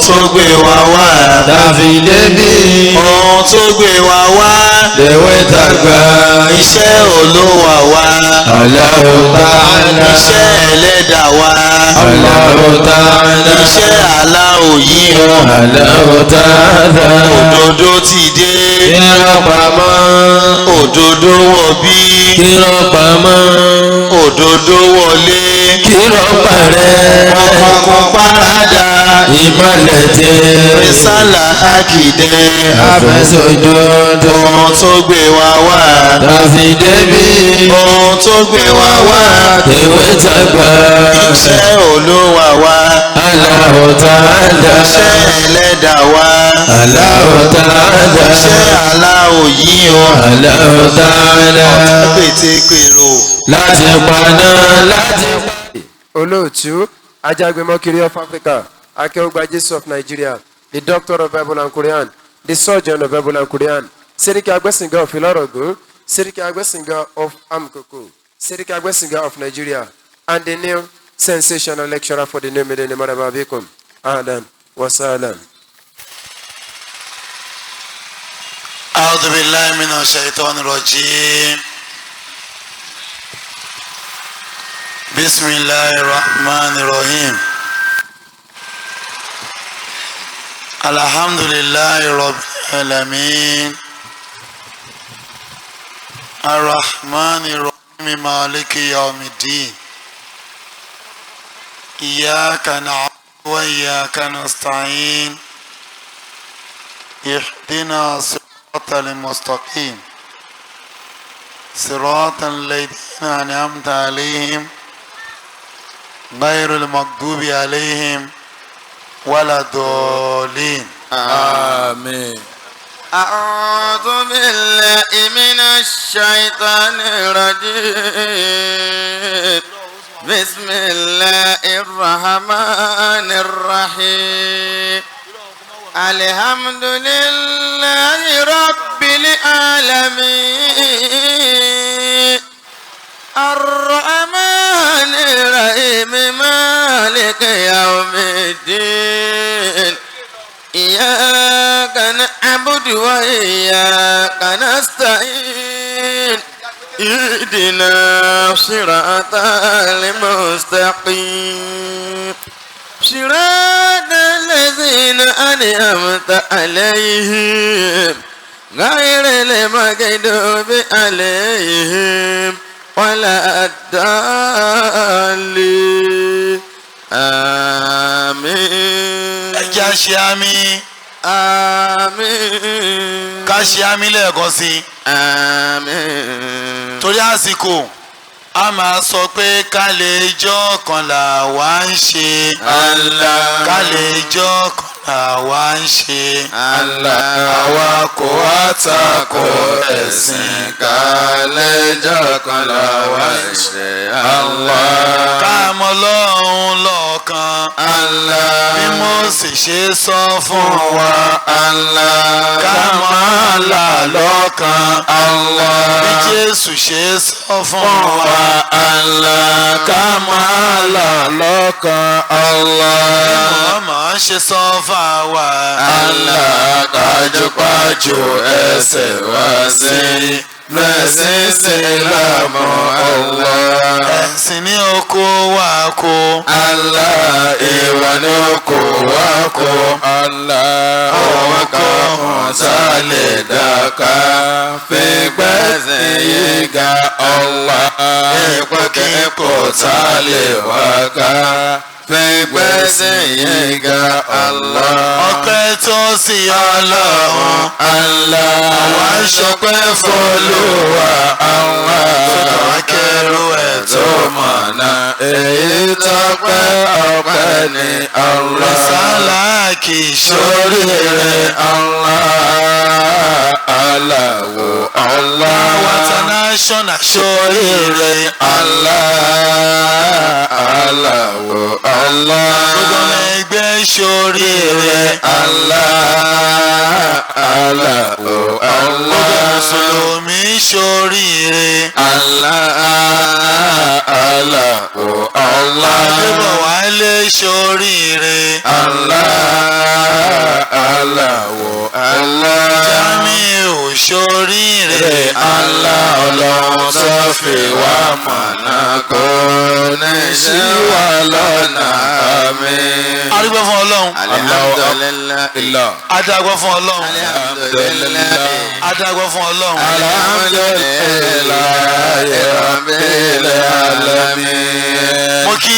Tó gbé wa wá. Tàfi débi. Ohun tó gbé wa wá. Lèwe tàgbà. Iṣẹ́ Olúwa wa. Allahu Ta'ala. Iṣẹ́ ẹlẹ́dàá wa. Allahu Ta'ala. Iṣẹ́ aláwọ̀ yìí o. Allahu Ta'ala. Òdodo ti dé. Kírọ́ pamọ́. Òdodo wọ̀ bí. Kírọ́ pamọ́. Òdodo wọlé. Kírọ́ parẹ́. Òkùnkùn paradà. Ìmọ̀lẹ̀ tẹ. Rísálà àkìdẹ́. Àfẹsọ̀dodo. Ohun tó gbé wa wá. Tàfi débi. Ohun tó gbé wa wá. Tèwe tàgbà. Iṣẹ́ Olúwa wa. Allahu Ta'ala. Iṣẹ́ ẹlẹ́dàá wa. Allahu Ta'ala. Iṣẹ́ aláwọ̀ yìí o. Allahu Ta'ala. Ọ̀tá pètèpèrò. Láti paná láti. Olóòtú Ajágbémọ́kiri of Africa, Akeugba Jesus of Nigeria, the Doctor of Bible and Quran, the Surgeon of Bible and Quran, Seriki Agbesinga of Ilorogun, Seriki Agbesinga of Amkoko, Seriki Agbesinga of Nigeria, and the new sensational lecturer for the new millennium. Marhaba bikum. Ahlan wa sahlan. أعوذ بالله من الشيطان الرجيم. بسم الله الرحمن الرحيم. الحمد لله رب العالمين، الرحمن الرحيم، مالك يوم الدين، إياك نعبد وإياك نستعين، اهدنا صراط المستقيم، صراط الذين أنعمت عليهم، غير المغضوب عليهم ولا الضالين. Àmín. أعوذ بالله من الشيطان الرجيم. بسم الله الرحمن الرحيم. الحمد لله رب العالمين، الرحمن الرحيم، مالك يوم الدين، إياك نعبد وإياك نستعين، اهدنا صراط المستقيم، صراط الذين أنعمت عليهم، غير المغضوب عليهم ولا الضالين. آمين. Ẹ jẹ́ á ṣe àmín. آمين. Ká ṣe àmín lẹ́ẹ̀kan sí i. آمين. Torí àsìkò, a máa sọ pé ká lè jọ́ kan là wá ń ṣe. Allah. Ká lè jọ́ kan là wá ń ṣe. Allah. Àwa kò wá tako ẹ̀sìn kálẹ́jọ́ kan làwa ń ṣe. Allah. Ká mọ Ọlọ́run lọ́kan. Allah. Bí Mósè ṣe sọ fún wa. Allah. Ká mọ Allah lọ́kan. Allah. Bí Jésù ṣe sọ fún wa. Allah. Ká mọ Allah lọ́kan. Allah. Bí Muhammad ṣe sọ fún wa. Allah kájúpájú ẹsẹ̀ wá sí lẹ́sìn sílámù Allah. Ẹ̀sìn ní oko wa kó. Allah ìwà ni kò wá kó. Allah òun kan sálẹ̀ dàka fi gbẹ́sìn yìí ga Allah. Ìpínkípò sálẹ̀ wá ká fi gbẹ́sìn yìí ga Allah. Ọpẹ́ tó sí Ọlọ́run. Allah Àwa ń ṣọpẹ́ f'Olúwa. Allah Tó kàn kẹrù ẹ̀ tó tó mọ̀nà èyí tọ́pẹ́ ọpẹ́ ní Allah. Rìsálà kì í Sórí ṣoríire. rẹ̀ Allah Allahu Allah. International ṣoríire. Allah Allahu Allah. Gbogbo ọmọ ẹgbẹ́ ṣoríire. Allah Allahu Gbogbo Allah. mùsùlùmí ṣoríire. Allah Allahu Allah. Adébọ̀wálé ṣoríire. Allah Allahu Allah. Jamiu ṣoríire. Allah ọlọ́run tó fi wá mọ̀nà kò ní ṣí wa lọ́nà, àmín. Arúgbó fún Ọlọ́run. Alhamdulillah. Adágbó fún Ọlọ́run. Alhamdulillah. Adágbó fún Ọlọ́run. Alhamdulillahi rabbil alamin. Mo kí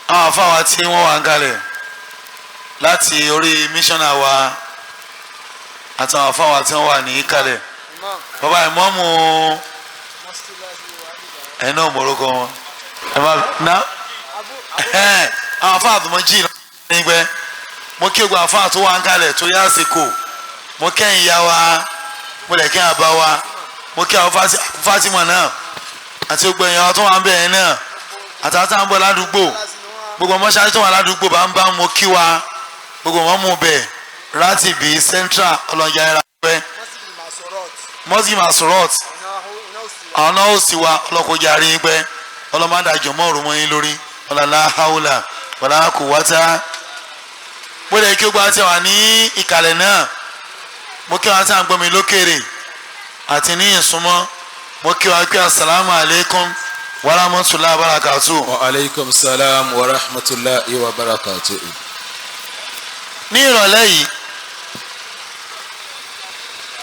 àwọn àfáwà tí wọ́n wà ń kalẹ̀ láti orí míṣọ́nà wa àtàwọn àfáwà tí wọ́n wà ní kalẹ̀. Bàbá ìmọ̀ọ́mù ẹ̀ náà mọ̀ọ́rọ́kọ wọn. Ẹ má ná àwọn àfáà tó mọ jí nígbẹ́. Mo kí gbogbo àfáà tó wà ń kalẹ̀ tó yá àsìkò. Mo kẹ́yìn ya wa, mo lẹ̀ kí àbá wa, mo kí àwọn Fátímọ̀ náà àti gbogbo èèyàn tó wà ń bẹ̀ yẹn náà àtàwọn tá à ń bọ̀ ládùúgbò, gbogbo mọ́ṣáláṣí tó wà ládùúgbò bá ń bá mo kí wa, gbogbo wọn mú bẹ̀ láti bí central ọlọ́njà ẹ̀rọ pẹ́ mọ́sí masurot àwọn náà ó sì wá ọlọ́kọjà rí pẹ́ ọlọ́mọdàjọ́ mọ́ òrùmọ́ yín lórí ọ̀làlá haúlà wàlá kò wáta. Bóde kí ó gba ti wà ní ìkàlẹ̀ náà, mo kí wa tí à ń gbọ́ mi lókèrè àti ní ìsúnmọ́, mo kí wa pé asalaamu aleykum wa rahmatulahi wa barakatu. Wa aleykum salaam wa rahmatulahi wa barakatuh. Ní ìrọ̀lẹ́ yìí,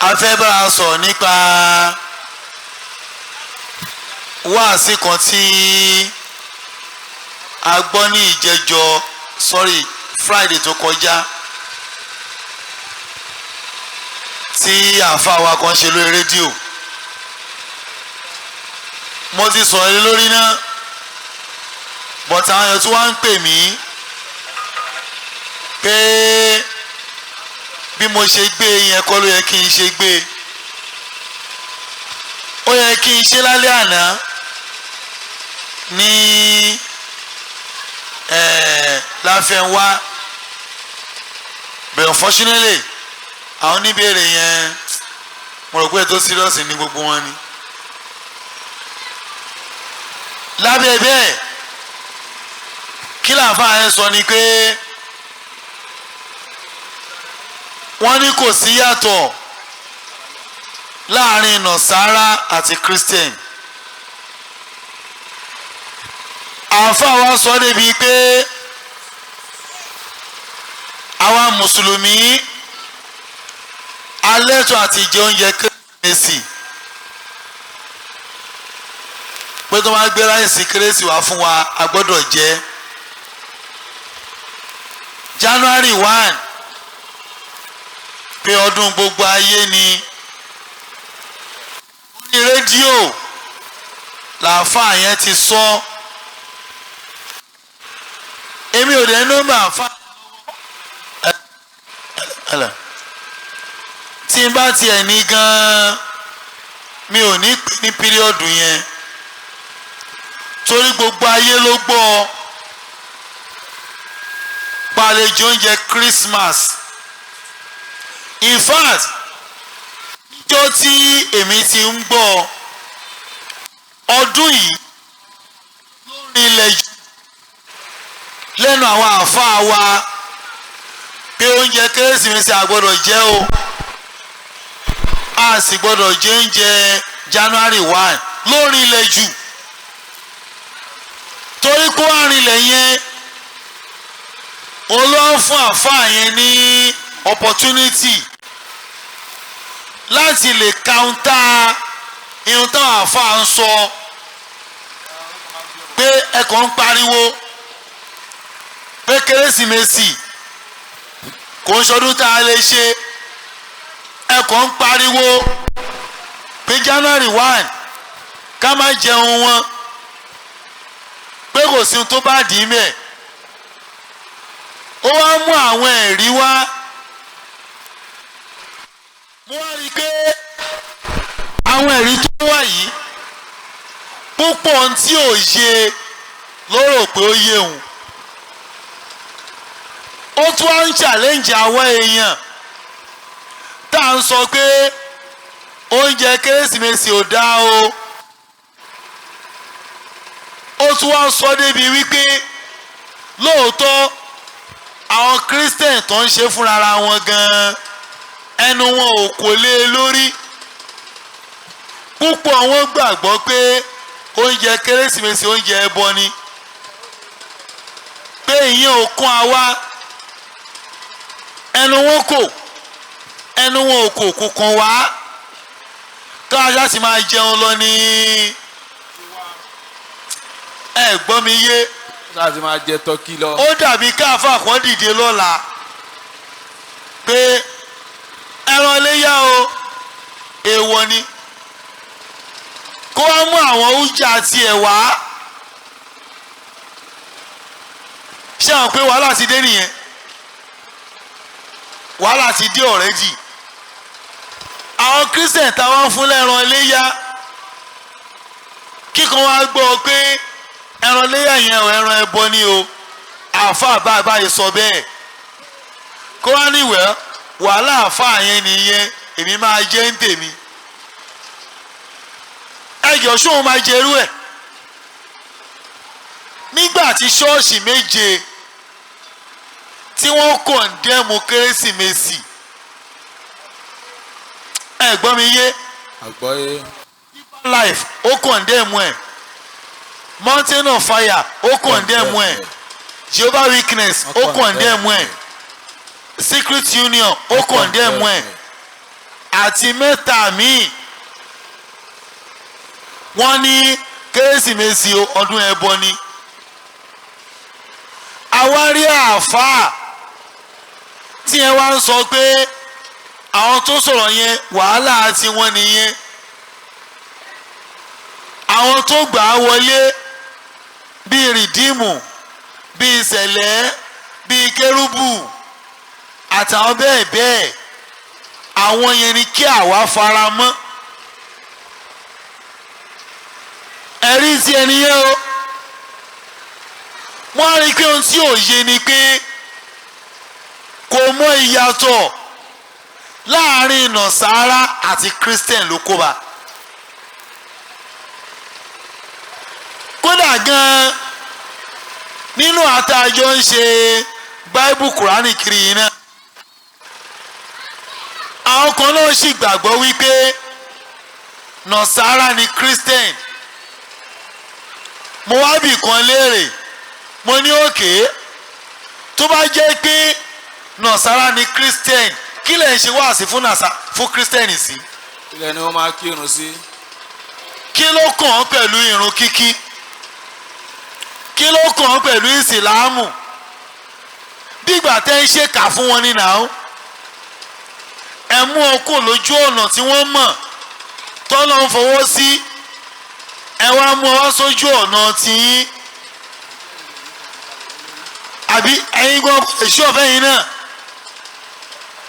a fẹ́ bára sọ̀rọ̀ nípa wáàsí kan tí a gbọ́ ní ìjẹjọ, sorry, Friday tó kọjá, tí àáfàá wa kan ṣe lórí rédíò. Mo ti sọ̀rọ̀ lé lórí náà, but àwọn èèyàn tí wọ́n ń pè mí pé bí mo ṣe gbé yẹn kọ́ ló yẹ kí n ṣe gbé, ó yẹ kí n ṣe lálẹ́ àná ní Láfẹnwá, but unfortunately àwọn oníbèrè yẹn, mo rò pé ètò serious ní gbogbo wọn ni. Lábẹ́ bẹ́ẹ̀, kí làǹfà yẹn sọ ni pé wọ́n ní kò sí yàtọ̀ láàrin Nàsárà àti Christian. Àǹfà wa sọ débi pé àwa mùsùlùmí alẹ́tọ̀ àti jẹ oúnjẹ kérésì, pé tó máa gbé ráìsì kérésì wá fún wa, a gbọ́dọ̀ jẹ. January 1, pé ọdún gbogbo ayé ni. Ní rédíò làáfàá yẹn ti sọ. Èmi ò dẹ̀ nọ́mbà àfáà tí n bá tiẹ̀ ní gan-an, mi ò ní pè ní period yẹn, torí gbogbo ayé ló gbọ́ pàlejò oúnjẹ Christmas. In fact, níjọ́ tí èmi ti ń gbọ́ ọdún yìí lórí ilẹ̀ jù lẹ́nu àwọn àáfàá wa pé oúnjẹ kérésìmesì a gbọ́dọ̀ jẹ o, a sì gbọ́dọ̀ jẹ oúnjẹ January 1 lórí ilẹ̀ jù, torí kó àrìnlẹ̀ yẹn olóhùn fún àáfàá yẹn ní opportunity láti lè counter ihun táwọn àáfàá ń sọ pé ẹkọ̀ ń pariwo pé kérésìmesì kò ń ṣọdún tá a lè ṣe, ẹkọ̀ ń pariwo pé January 1 ká má jẹun wọn, pé kò sí ohun tó bá dì í mẹ́. Ó wá mú àwọn ẹ̀rí wá. Mo wá rí i pé àwọn ẹ̀rí tó wà yìí púpọ̀ ohun tí ò yé ló rò pé ó yé òun. Ó tún wá ń challenge àwọn èèyàn tá à ń sọ pé oúnjẹ kérésìmesì ò dáa o. Ó tún wá ń sọ débi wípé lóòótọ́ Àwọn Christian tó ń ṣe fúnra wọn gan-an, ẹnu wọn ò kò lé e lórí. Púpọ̀ wọn gbàgbọ́ pé oúnjẹ Kérésìmesì oúnjẹ ẹbọ ni, pé ìyẹn ò kún àwa. Ẹnu wọn kò, ẹnu wọn ò kò, kò kàn wá, káwọn aṣáà sì máa jẹun lọ ní. Ẹ gbọ́ mi yé? Sáà ti máa jẹ turkey lọ. Ó dàbí káfà kan dìde lọ́la pé ẹran iléyà o, èèwọ̀ ni, kó wá mú àwọn oúnjẹ àti ẹ̀wà. Ṣé àwọn pé wàhálà ti dé nìyẹn? Wàhálà ti dé already. Àwọn Christian táwọn fún lẹ́ran iléyà, kíkan wá gbọ́ pé ẹran iléyà yẹn ò, ẹran ẹbọ ni o, àáfàá báyìí báyìí sọ bẹ́ẹ̀, kó wá níwẹ̀, wàhálà àáfàá yẹn nìyẹn, èmi máa jẹ́ ń tèmi. Ẹjọ́, ṣóun máa jẹrú ẹ̀? Nígbà tí ṣọ́ọ̀ṣì 7 tí wọ́n condemn Kérésìmesì, ẹ gbọ́ mi yé? Àgbọ́yé. Life ó condemn ẹ̀, Mountain of Fire ó condemn ẹ̀, Jehovah Witness ó condemn ẹ̀, Secret Union ó condemn ẹ̀, àti mẹ́ta míì. Wọ́n ní Kérésìmesì ọdún ẹbọ ni. Àwa rí àáfàá tí ẹ wá ń sọ pé àwọn tó sọ̀rọ̀ yẹn, wàhálà tí wọ́n nìyẹn, àwọn tó gbà á wọlé bíi Redeem, bíi Sẹ̀lẹ́, bíi Kérúbù àtàwọn bẹ́ẹ̀ bẹ́ẹ̀, àwọn yẹn ni kí àwa fara mọ́. Ẹ̀rí tí ẹni yẹn o, wọ́n á rí i pé ohun tí ò yé ni pé kò mọ ìyàtọ̀ láàrin Nàsárà àti Christian ló kóba. Kódà gan-an nínú àtàjọ ń ṣe Báíbù, Kùránì kiri yìí náà, àwọn kan náà sì gbàgbọ́ wípé Nàsárà ni Christian. Mo wá bì kan léèrè, mo ní òkè, tó bá jẹ́ pé Nàsárà ni Christian, kí lẹ̀ ń ṣe wáàsí fún nàṣà fún Christian sí? Ilẹ̀ ni wọ́n máa kírun sí. Kí ló kàn án pẹ̀lú irun kíkí? Kí ló kàn án pẹ̀lú ìsìláàmù? Bígbà tẹ́ ń ṣèkà fún wọn nínú àwọn, ẹ mú ọ kó lójú ọ̀nà tí wọ́n mọ̀ tọ́lọ́ ń fọwọ́ sí, ẹ wá mú ọ wá sójú ọ̀nà tiyín. Àbí ẹ̀yin gan èṣù ọ̀fẹ́ yìí náà,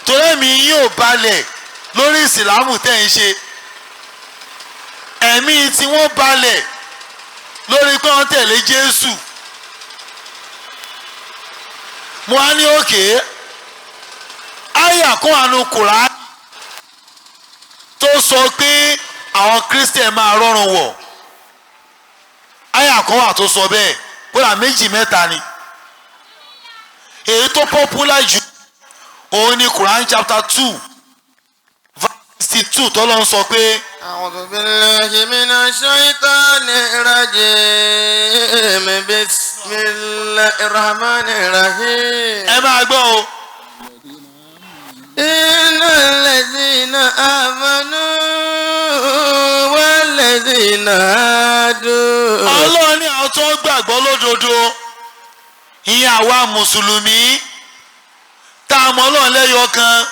torí ẹ̀mí yín ò balẹ̀ lórí ìsìláàmù tẹ́ ń ṣe, ẹ̀mí tí wọ́n balẹ̀ lórí pé wọ́n tẹ̀lé Jésù. Mo á ní òkè àyà kún àánú Kùránì tó sọ pé àwọn Christian máa rọrùn wọ̀. Àyà kan wà tó sọ bẹ́ẹ̀, kódà méjì mẹ́ta ni. Èyí tó popular jù òun ni Quran chapter 2 verse 62 tọ́lọ́ ń sọ pé. أعوذ بالله من الشيطان الرجيم، بسم الله الرحمن الرحيم. Ẹ máa gbọ́ o. إن الذين آمنوا والذين هادوا. Ọlọ́run ní àwọn tó ń gbàgbọ́ lódodo, ìyẹn àwa mùsùlùmí tá a mọ Ọlọ́run lẹ́yọ kan,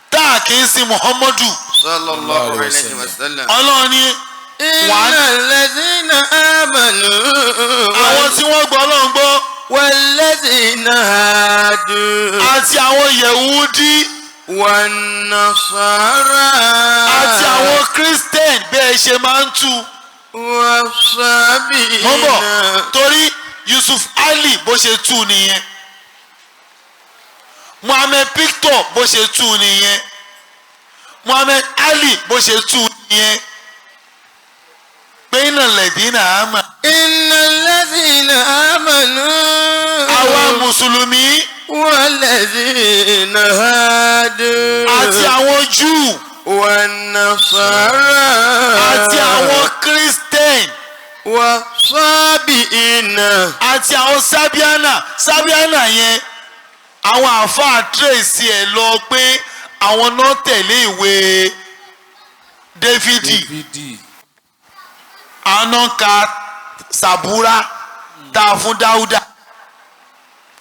tá a kì í sin Muhammadu. صلى الله عليه وسلم. Ọlọ́run ní إن الذين آمنوا àwọn tí wọ́n gbọ́ Ọlọ́run gbọ́ والذين هادوا àti àwọn Yẹ̀wúdí والنصارى àti àwọn Christian, bẹ́ẹ̀ ṣe máa ń tú. والصابئين. Mọ́ bọ̀, torí Yusuf Ali bó ṣe tú nìyẹn, Muhammed Pictor bó ṣe tú nìyẹn, Muhammed Ali bó ṣe tú nìyẹn, pé iná lẹ̀dí náà á mà. إن الذين آمنوا Àwa mùsùlùmí. والذين هادوا Àti àwọn Júù والنصارى àti àwọn Christian والصابئين àti àwọn Sábíánà. Sábíánà yẹn, àwọn àáfàá trace ẹ̀ lọ pé àwọn náà tẹ̀lé ìwé Dáfídì. Dávidi. Àwọn náà ka Sàbúrà tá a fún Dáúdà.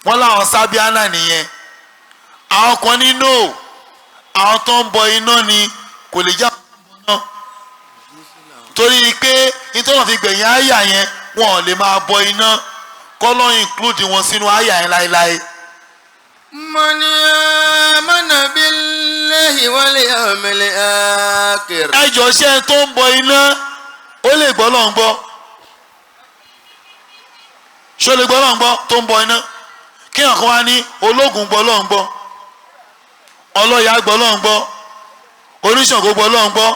Wọ́n láwọn Sábíánà nìyẹn. Àwọn kan ní no, àwọn tó ń bọ iná ni, kò lè jẹ́ àwọn tó ń bọ iná, torí pé nítorí wọn fi gbẹ̀yìn àyà yẹn, wọn ò lè máa bọ iná kọ́lọ́ include wọn sínú àyà yẹn láéláé. من آمن بالله واليوم الآخر Ẹjọ́, ṣé ẹni tó ń bọ iná ó lè gbọ́ lọ́n gbọ́? Ṣó lè gbọ́ lọ́n gbọ́ tó ń bọ iná? Kí ọ̀kan wá ní ológun gbọ́ lọ́n gbọ́, ọlọ́yà gbọ́ lọ́n gbọ́, oníṣàngó gbọ́ lọ́n gbọ́,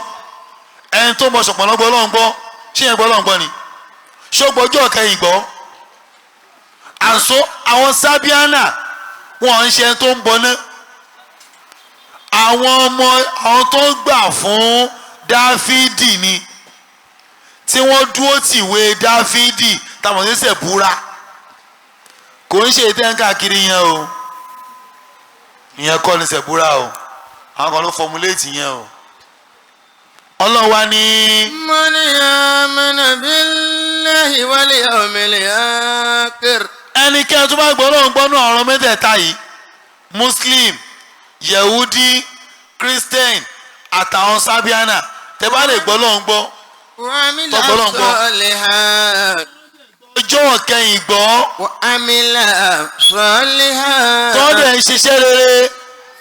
ẹni tó ń bọ ṣọ̀pọ̀nà gbọ́ lọ́n gbọ́, ṣé yẹn gbọ́ lọ́n gbọ́ ni? Ṣó gbọ́jọ́ kẹyìn gbọ́? Àǹso àwọn Sábíánà, wọn ń ṣe ẹni tó ń bọ náà. Àwọn ọmọ àwọn tó ń gbà fún Dáfídì ni, tí wọ́n dúró tìwé Dáfídì táwọn ṣẹ̀ṣẹ̀ búra. Kò ń ṣe ìtẹ́ káàkiri yẹn o, ìyẹn kọ́ ni sẹ̀búrà o. Àwọn kan ló formulate yẹn o. Ọlọ́run wa ní. من آمن بالله واليوم الآخر Ẹnikẹ́ni tó bá gbọ́ Ọlọ́run gbọ́ nú ọ̀rọ̀ mẹ́tẹ̀ẹ̀ta yìí, Muslim, Yehudi, Christian àtàwọn Sábíánà, tẹ́ bá lè gbọ́ Ọlọ́run gbọ́, وعمل tọ́gbọ́ gbọ́. صالحا Ọjọ́ kẹyìn gbọ́, وعمل صالحا tọ́dẹ̀ ń ṣiṣẹ́ rere,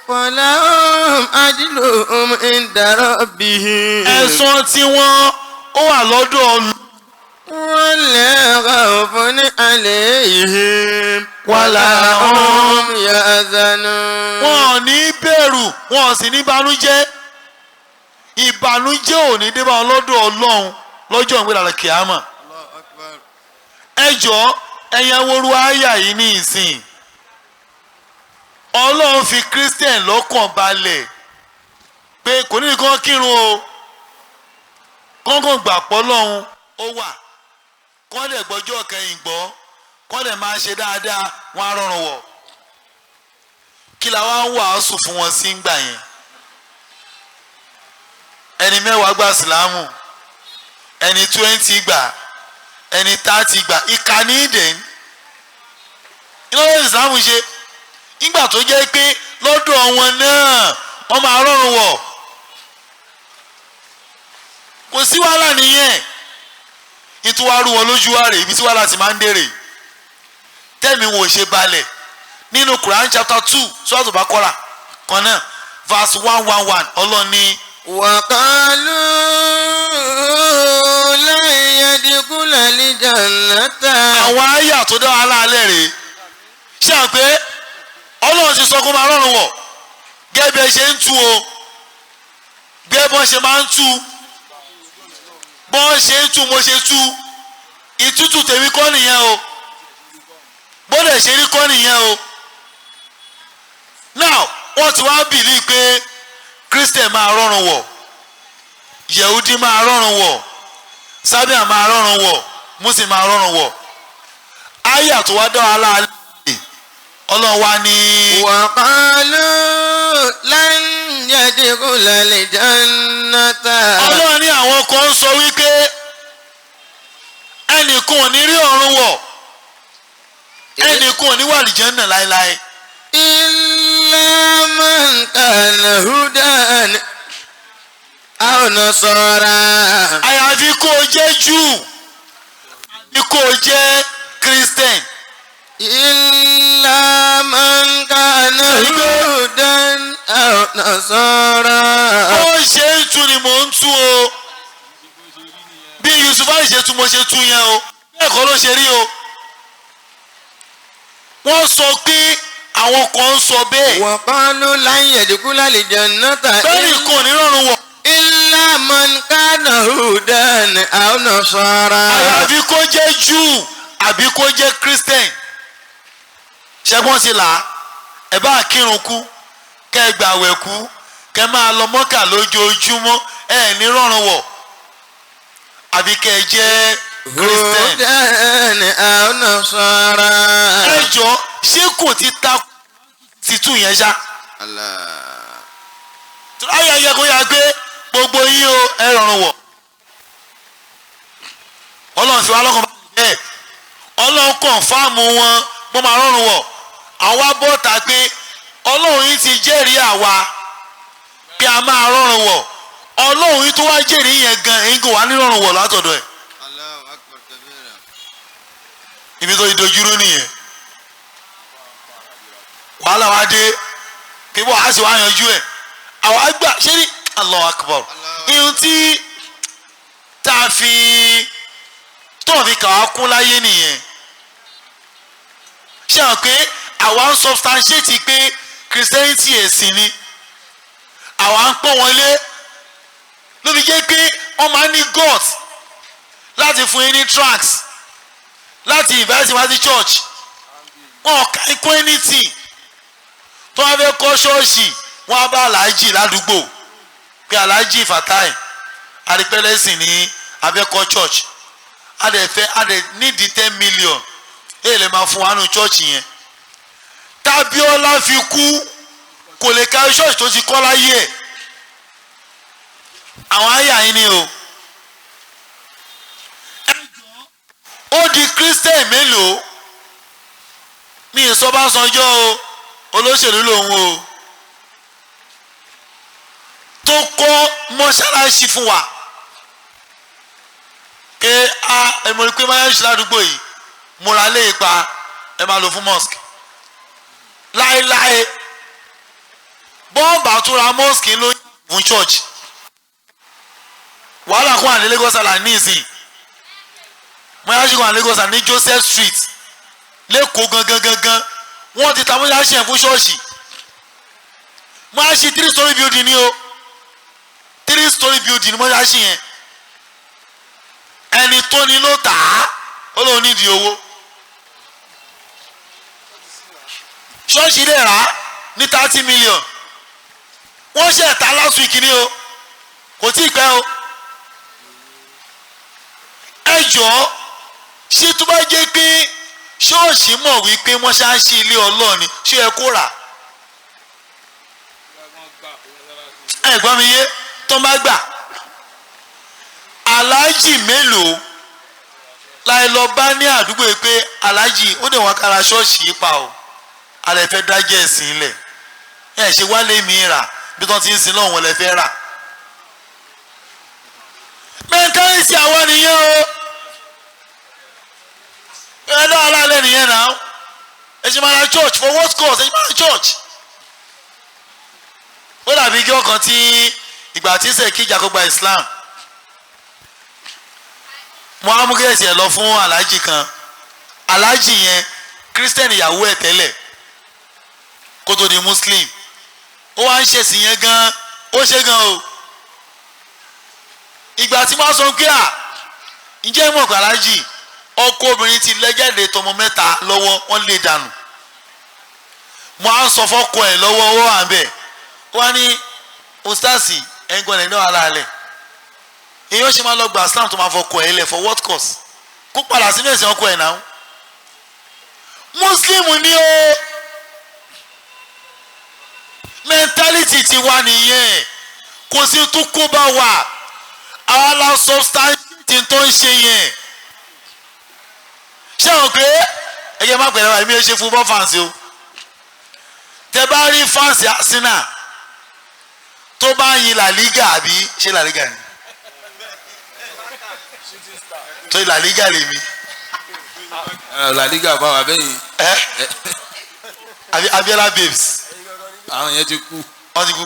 فلهم أجرهم عند ربهم ẹ̀san tí wọ́n ó wà lọ́dọ̀ Ọlọ́run. ولا خوف عليهم ولا هم يحزنون Wọn ò ní bẹ̀rù, wọn ò sì ní banújẹ́. Ìbànújẹ́ ò ní dé bá wọn lọ́dọ̀ Ọlọ́run lọ́jọ́ ìwé ìlànà kìámà. Ẹ jọ̀ọ́, ẹ̀yin aworu àyà yìí ní ìsìn, Ọlọ́run fi Christian lọ́kàn balẹ̀ pé kò ní kán kírun o, kọ́ńkàn gbà pọ́ lọ́hún ó wà, kọ́ dẹ̀ gbọ́jọ́ kẹyìn gbọ́, kọ́ dẹ̀ máa ṣe dáadáa, wọn á rọrùn wọ̀. Kí la wá ń wàásù fún wọn sí ń gbà yẹn? Ẹni 10 gba sílámù, ẹni 20 gbà, ẹni 30 gbà. Ìkà ní ìdẹ̀ iná lọ́dọ̀ ìsìlámù ṣe nígbà tó jẹ́ pé lọ́dọ̀ wọn náà wọ́n máa rọrùn wọ̀, kò sí wàhálà nìyẹn. Ìtúwárú wọn lójú wa rè, ibi tí wàhálà ti máa ń dèrè tẹ́mi wò ṣe balẹ̀ nínú Quran chapter 2, Suratul Baqara kan náà, verse 111, Ọlọ́run ní. وقالوا لن يدخل الجنة Àwọn àyà tó dá wàhálà alẹ́ rèé. Ṣé à ń pé Ọlọ́run ti sọ kó máa rọrùn wọ̀ gẹ́gẹ́ bí ẹ ṣe ń tú o, bí ẹ bọ́n ṣe máa ń tú, bọ́n ṣe ń tú, mo ṣe tú ìtútù tèmi kọ́ nìyẹn o, bọ́dẹ̀ ṣe rí kọ́ nìyẹn o. Now, wọ́n ti wá believe pé Christian máa rọrùn wọ̀, Yehudi máa rọrùn wọ̀, Sábíà máa rọrùn wọ̀, Muslim máa rọrùn wọ̀. Àyà tó wá dá wàhálà alẹ́, Ọlọ́run wá ní. وقالوا لن يدخل الجنة Ọlọ́run ní àwọn kan ń sọ wípé ẹnìkan ò ní rí ọ̀run wọ̀, ẹnìkan ò ní wà àlùjánnà láéláé. إلا من كان هودا أو نصارى Àyàfi kó o jẹ́ Júù àbí kó o jẹ́ Christian. إلا من كان هودا أو نصارى Bó ṣe ń tu ni mò ń tú o, bí Yusuf Ali ṣe tú mo ṣe tú yẹn o, bẹ́ẹ̀ kọ́ ló ṣe rí o. Wọ́n sọ pé àwọn kan ń sọ bẹ́ẹ̀. وقالوا لن يدخل الجنة Bẹ́ẹ̀ni kò ní rọrùn wọ̀ إلا من كان هودا أو نصارى àyàfi kó jẹ́ Júù àbí kó jẹ́ Christian. Ṣẹ́gbọ́n ti là á. Ẹ bá kírun kú, kẹ́ ẹ gbàwẹ̀ kú, kẹ́ máa lọ mọ́kà lójoojúmọ́, ẹ ní rọrùn wọ̀ àbí kẹ́ ẹ jẹ́ Christian. هودا أو نصارى. Ẹ jọ, ṣé kò ti ta ti tún yẹn ṣá? Allah. Ayé ayé kó yà pé gbogbo yín o, ẹ rọrùn wọ̀. Ọlọ́run fi wá lọ́kàn bá bẹ́ẹ̀, Ọlọ́run confirm wọn, wọ́n máa rọrùn wọ̀. Àwa bọ́ta pé Ọlọ́run yìí ti jẹ́rìí àwa pé a máa rọrùn wọ̀. Ọlọ́run yìí tó wá jẹ́rìí yẹn gan, èyí kò wá ní rọrùn wọ̀ látọ̀dọ̀ ẹ̀. Allahu akbar kabira. Ibi tó ìdojúrú nìyẹn. Wàhálà wa dé kí wọ́n á sì wá yanjú ẹ̀. Àwa gbà ṣé ní Allahu akbar. Ihun tí tá a fi tó fi kà wá kún láyé nìyẹn. Ṣé àwọn pé àwa ń substantiate pé Christianity ẹ̀sìn ni, àwa ń pọ́n wọn lé, ló fi jẹ́ pé wọ́n máa ń ní guts láti fún yín ní tracts, láti invite wá sí church. Wọn ò ká ikú anything. Tó wá fẹ́ kọ́ ṣọ́ọ̀ṣì, wọ́n á bá aláàjì ládùúgbò pé, "Aláàjì Fatai, àrípẹ́lẹ́sìn ní abẹ́kọ́ church, a dẹ̀ fẹ́, a dẹ̀ nídìí 10 million, èyí lè máa fún wa nù church yẹn." Tábíọ́lá fi kú, kò lè ka church tó ti kọ́ láyé ẹ̀. Àwọn àyà yín ni o. Ó di Christian mélòó? Mi ì sọ Básanjọ́ o, olóṣèlú lòun o, tó kọ́ mọ́ṣáláṣí fún wa pé a ẹ mọ̀ pé mọ́ṣáláṣí ládùúgbò yìí múra lé ipa, ẹ máa lò fún mosque láéláé. Bọ́ọ̀bù àtúra mosque ló fún church. Wàhálà kún àní Lagos Island ní ìsìn. Mọ́ṣáláṣí kan ní Lagos Island ní Joseph Street lẹ́kọ̀ọ́ gangan gangan, wọ́n ti ta mọ́ṣáláṣí yẹn fún ṣọ́ọ̀ṣì. Mọ́ṣáláṣí three story building ni o, three story building ni mọ́ṣáláṣí yẹn. Ẹni tó ní ló tà á, ó lóun nídìí owó. Ṣọ́ọ̀ṣì lè rà á ní 30 million. Wọ́n ṣe ta last week ni o, kò tí ì pẹ́ o. Ẹ jọ̀ọ́, ṣé tó bá jẹ́ pé ṣọ́ọ̀ṣì mọ̀ wípé mọ́ṣáláṣí ilé Ọlọ́run ni, ṣé ẹ kó rà? Ẹ gbọ́ mi yé? Tó bá gbà, aláàjì mélòó láì lọ bá ní àdúgbò yìí pé, "Aláàjì, ó dẹ̀ wọ́n kára ṣọ́ọ̀ṣì yìí pa o, alẹ́ fẹ́ dájẹ́ ẹ̀sìn ilẹ̀ ẹ̀, ṣe wálé mi rà bí wọ́n ti ń sin lọ́wọ́ lẹ fẹ́ rà"? Mentality àwọn nìyẹn o. Ẹ dá aláàlẹ́ nìyẹn náà. Ẹ ṣe máa ra church for what cause? Ẹ ṣe máa ra church. Ó dàbí kí ọkàn tí ìgbà tí sèkí ìjà kó gba Islam, mo á mú kí ẹ̀ lọ fún aláàjì kan. Aláàjì yẹn, Christian ìyàwó ẹ̀ tẹ́lẹ̀ kó tó di Muslim. Ó wá ń ṣèsìn yẹn gan, ó ṣe gan o. Ìgbà tí wọ́n sọ pé, à ǹjẹ́ mọ̀ pé aláàjì, ọkọ obìnrin ti lẹ́jáde tọmọ mẹ́ta lọ́wọ́, wọ́n lè dànù. Mo á sọ fọ́kọ ẹ̀ lọ́wọ́, ó wà ń bẹ̀. Wọ́n á ní, "Ustasi, ẹ̀ńgbọ́n ẹ̀ náà aláàlẹ̀, èèyàn ṣe máa lọ gba Islam tó máa fọkọ ẹ̀ lẹ̀ for what cause? Kó padà sínú ẹ̀sìn ọkọ ẹ̀ náà." Muslim ni o. Mentality ti wà nìyẹn. Kò sí tó kó bá wà, àwa la substantiate tó ń ṣe yẹn. Ṣé àwọn pé ẹgbẹ́ má pẹ̀lú ẹ̀mí ẹ ṣe football fans o. Tẹ bá rí fans Arsenal tó bá ń yin La Liga, àbí ṣé La Liga ni tó La Liga lèmi? La Liga bá wà bẹ́yìn. Ẹ àbí Abiola Babes? Àwọn yẹn ti kú. Wọ́n ti kú.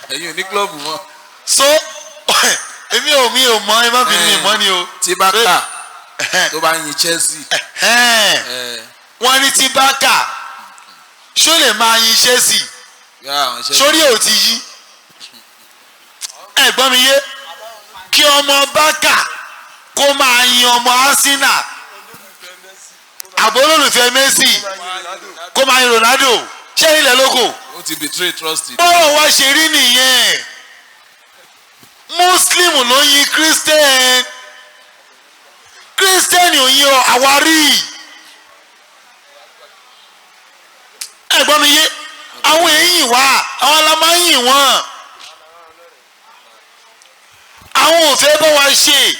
Ẹ̀yin ò ní club mọ́. So èmi ò mi ò mọ, ẹ má bínú, mi mọ́ ni o. Tí Barca tó bá ń yin Chelsea. Wọ́n ní tí Barca, ṣó lè máa yin Chelsea? Sórí ò ti yí. Ẹ gbọ́ mi yé? Kí ọmọ Barca kó máa yin ọmọ Arsenal, àbólólùfẹ́ Messi kó máa yin Ronaldo, ṣé lóko. Ó ti betray trust. Bọ́rọ̀ wa ṣe rí nìyẹn. Muslim ló yin Christian, Christian ò yin àwárí. Ẹ̀gbọ́n mi yé, àwọn èyí wá, àwọn la máa ń yìn wọ́n. Àwọn ò fẹ́ bá wa ṣe,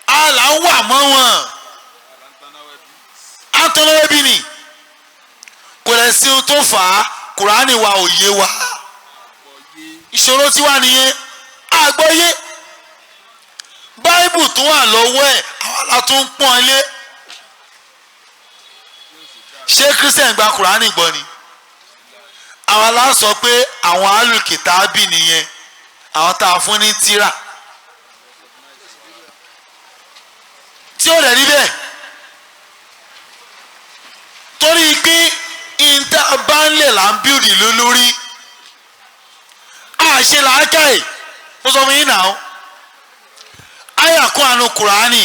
a là ń wà mọ́ wọn. Atọ́lọ́wẹ́bí ni kò lè sí ohun tó fà á. Kùránì wa ò yé wa, ìṣòro tí wà nìyẹn. Àgbọ́yé báíbù tó wà lọ́wọ́ ẹ̀, àwọn la tún ń pọ́n lé. Ṣé Christian gba kùránì gbọ́ ni? Àwọn la sọ pé àwọn alùkìtàbí nìyẹn, àwọn tá a fún ní tírà tí ó rẹ̀ rí bẹ́ẹ̀, torí pé ìta bá ń lè là ń bíòdì lé lórí àṣẹ làákàyè. Mo sọ fún yín náà, àyà kún àánú kùránì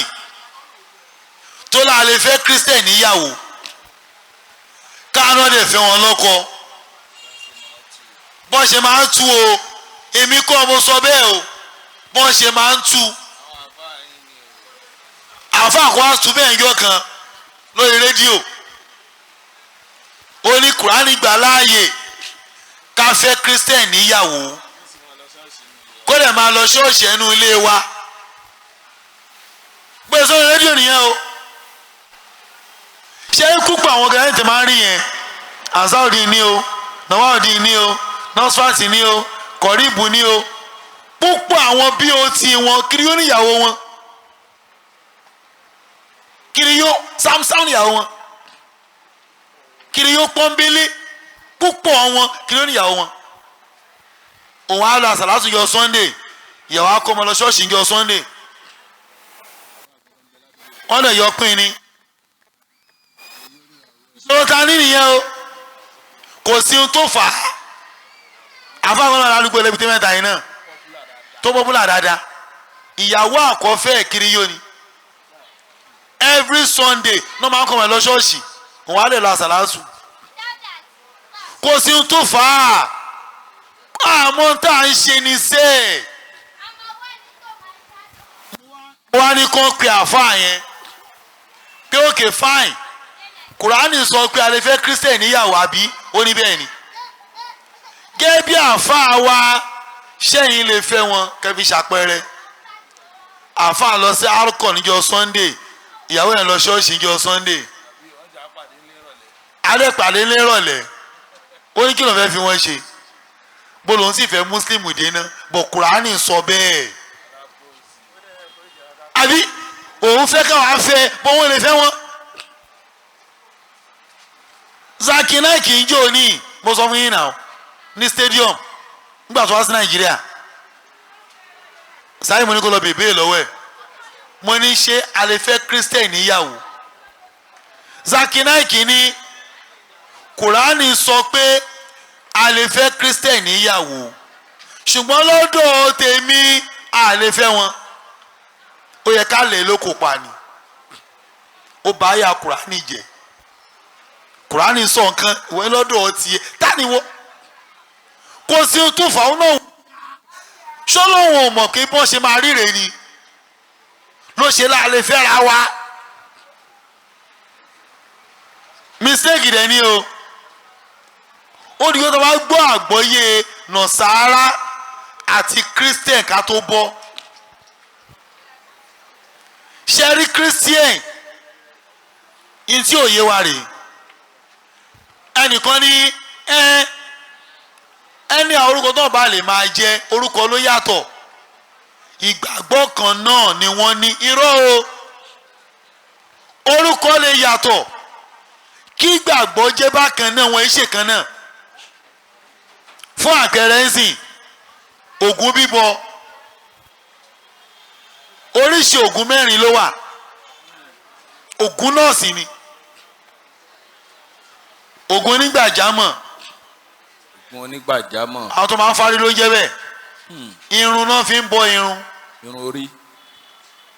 tó láàlè fẹ́ Christian níyàwó, káàánú ọ̀dẹ̀ fẹ́ wọn lọ́kọ. Bọ́n ṣe máa ń tú o, èmi kọ́ mo sọ bẹ́ẹ̀ o, bọ́n ṣe máa ń tú. Àáfàá kan á tú bẹ́ẹ̀ yọ kan lórí rédíò, ó ní kùránì gbà láàyè ká fẹ́ Christian níyàwó, kó lè máa lọ ṣọ́ọ̀ṣì ẹnu ilé wa. Gbé sórí rédíò nìyẹn o. Ṣé púpọ̀ àwọn ọ̀gá ẹ̀ tẹ̀ máa ń rí yẹn? Ansaudin ní o, Nawaudin ní o, Nọ́sfàtì ní o, Kọ̀ríbù ní o. Púpọ̀ àwọn BOT wọn kiri yóò níyàwó wọn, kiri yóò samsam níyàwó wọn, kiri yóò pọ́nbélé. Púpọ̀ wọn kiri yóò níyàwó wọn. Òun á lọ àsàlátù yọ Sunday, ìyàwó á kọ́ ọmọ lọ ṣọ́ọ̀ṣì yọ Sunday, wọ́n lè yọ pín ni. Ìṣòro ta ní nìyẹn o, kò sí ohun tó fà á. Àfáwọn náà ládùúgbò ẹlẹ́bìtẹ́ mẹ́ta yìí náà tó pọ́pùlà dáadáa, ìyàwó àkọ́fẹ́ kiri yóò ní every Sunday náà máa ń kọ́ ọmọ lọ ṣọ́ọ̀ṣì, òun á lè lọ àsàlátù. Kò sí ohun tó fà á, àmọ́ tá à ń ṣe ní sẹ́ẹ̀. Wọ́n á ní kán pe àfáà yẹn pé okay fine, kùránì sọ pé a lè fẹ́ Christian níyàwó àbí? Ó ní bẹ́ẹ̀ ni. Gẹ́gẹ́ bí àáfàá wa, ṣẹ́yìn lè fẹ́ wọn kẹ́bí ṣàpẹẹrẹ. Àáfàá lọ sí arkọ níjọ́ Sunday, ìyàwó yẹn lọ ṣọ́ọ̀ṣì níjọ́ Sunday, alẹ́ pàdé nírọ̀lẹ́. Ó ní kí ló fẹ́ fi wọ́n ṣe, bó lòun sì fẹ́ Muslim dé náà, bọ̀ kùránì sọ bẹ́ẹ̀ àbí? Òun fẹ́ káwọn fẹ́ bó wọn lè fẹ́ wọn. Zaki náà kì í jò ní, mo sọ fún yín náà ní stadium nígbà tó wá sí Nàìjíríà, sáyé mo ní kó lọ bèbè lọ́wọ́ ẹ̀, mo ní ṣé a lè fẹ́ Christian níyàwó? Zaki náà kì í ní kùránì sọ pé a lè fẹ́ Christian níyàwó, ṣùgbọ́n lọ́dọ̀ tèmi a lè fẹ́ wọn, ó yẹ ká lè lóko pa ni. Ó bá yà kùránì jẹ. Kùránì sọ nǹkan ìwé lọ́dọ̀ tiẹ̀ tani wọ́, kò sí tó fà ó náà. Ṣọlọ́wọ́n ò mọ̀ pé bọ́n ṣe máa ríre ni ló ṣe láàlẹ́ fẹ́ra wa. Mistake dẹ̀ ni o. Ó di kó tó bá gbọ́ àgbọ́yé nọ̀sára àti Christian ká tó bọ́. Ṣe rí Christian ní tí òye wa rèé, ẹnìkan ní ẹni àwọn orúkọ tó bá lè máa jẹ orúkọ ló yàtọ̀, ìgbàgbọ́ kan náà ni wọ́n ní. Irọ́ o, orúkọ lè yàtọ̀ kí ìgbàgbọ́ jẹ́ bákan náà, wọ́n ṣe kan náà. Fún àpẹẹrẹ ń sìn, Ògún bíbọ, oríṣi Ògún mẹ́rin ló wà, Ògún náà sì ni Ògún onígbàjámọ̀. Ògún onígbàjámọ̀. Àwọn tó máa ń fárí ló ń jẹ́ bẹ́ẹ̀. Irun náà fi ń bọ irun. Irun orí.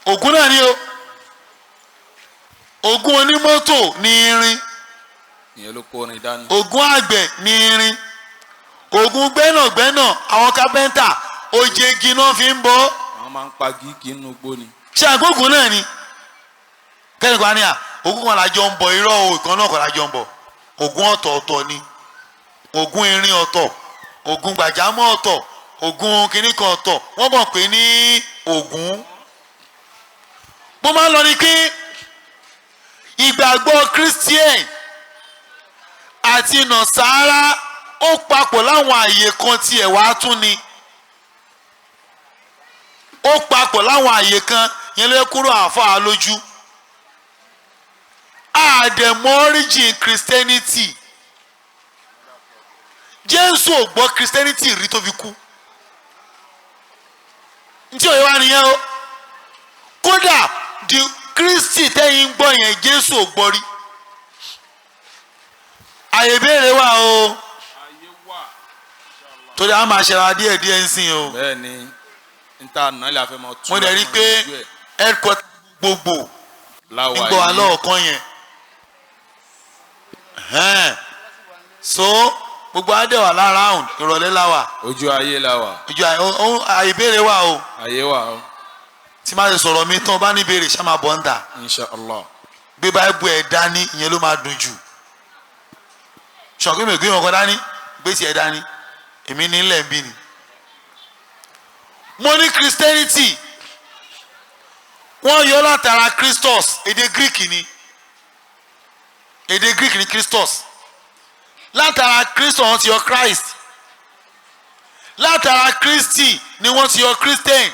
Ògún náà ni o. Ògún onímọ́tò ní irin. Ìyẹn ló kó orin dání. Ògún àgbẹ̀ ní irin. Ògún gbẹ́nàgbẹ́nà, àwọn kápẹ́ńtà, òjè igi náà fi ń bọ́. Àwọn máa ń pa gígì nínú igbó ni. Ṣé àgógùn náà ni kẹ́nìkan ní à Ògún kan lájọ ń bọ̀? Irọ́ o, ìkan náà kan lájọ ń bọ̀. Ògún ọ̀tọ̀ọ̀tọ̀ ni. Ògún irin ọ̀tọ̀, Ògún gbàjámọ̀ ọ̀tọ̀, Ògún kìnnì kan ọ̀tọ̀. Wọ́n kàn pé ní Ògún. Mo máa ń lọ ni pé ìgbàgbọ́ Christian àti Nàsárà, ó papọ̀ láwọn àyè kan tí ẹ̀ wá tún ni. Ó papọ̀ láwọn àyè kan yẹn ló kúrò àáfàá lójú àdẹ̀mọ́. Origin Christianity, Jésù ò gbọ́ Christianity rí tó fi kú. Ntí òye wa nìyẹn o. Kódà di Kristi tẹ́yìn ń gbọ́ yẹn, Jésù ò gbọ́ rí. Àyè béèrè wà o, torí a máa ṣe ra díẹ̀ díẹ̀ ń sìn o. Bẹ́ẹ̀ ni, n ta nà ilé afẹ́ mọ́ tún. Mo dẹ̀ rí i pé headquarter gbogbo láwa nígbà wa yìí lọ́ọ̀kan yẹn. Ẹ̀hẹ́n. So gbogbo adé wà lára ìrọ̀lẹ́ láwà. Ojú ayé la wà. Ìjọ àyè béèrè wà o. Ayé wà o. Tí máa ṣe sọ̀rọ̀ mi tán, bá ní béèrè, ṣá máa bọ̀ ń tà. Inshallah. Gbé báíbù ẹ̀ dání, ìyẹn ló máa dùn jù. Ṣọ̀kí mi ò gbé wọn kọ dání, gbé tiẹ̀ dání, èmi ní ilẹ̀ ń bí ni. Mo ní Christianity, wọ́n yọ látara Christos, èdè Greek ni. Èdè Greek ni Christos. Látara Christos wọ́n ti yọ Christ. Látara Christi ni wọ́n ti yọ Christian.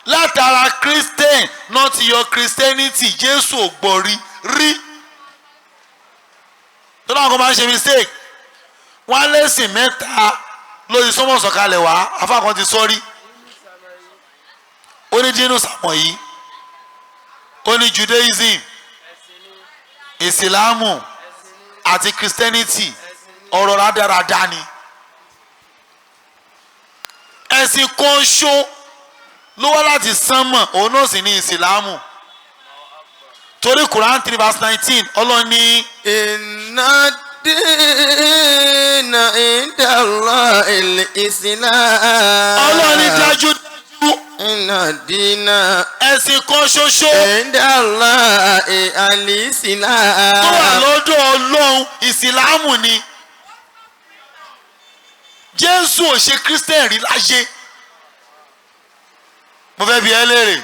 Látara Christian náà ti yọ Christianity. Jésù ò gbọ́ rí rí. Tó náà kó máa ń ṣe mistake, wọ́n á lẹ́sìn mẹ́ta lórí sọ́mọ̀sọ̀kalẹ̀ wá. Afákan ti sọ́rí, ó ní dínú sàmọ̀ yìí, ó ní Judaism, Ìsìlámù àti Christianity. Ọ̀rọ̀ rádaràda ni. Ẹ̀sìn kan ṣó ló wá láti sánmọ̀, òun náà sì ní Ìsìlámù, torí Quran 3 verse 19, Ọlọ́run ní. إن الدين عند الله الإسلام. Ọlọ́run ní dájúdájú إن الدين ẹ̀sìn kan ṣoṣo عند الله الإسلام. tó wà lọ́dọ̀ Ọlọ́run, Ìsìlámù ni. Jésù ò ṣe Christian rí láyé. Mo fẹ́ bi ẹ́ léèrè,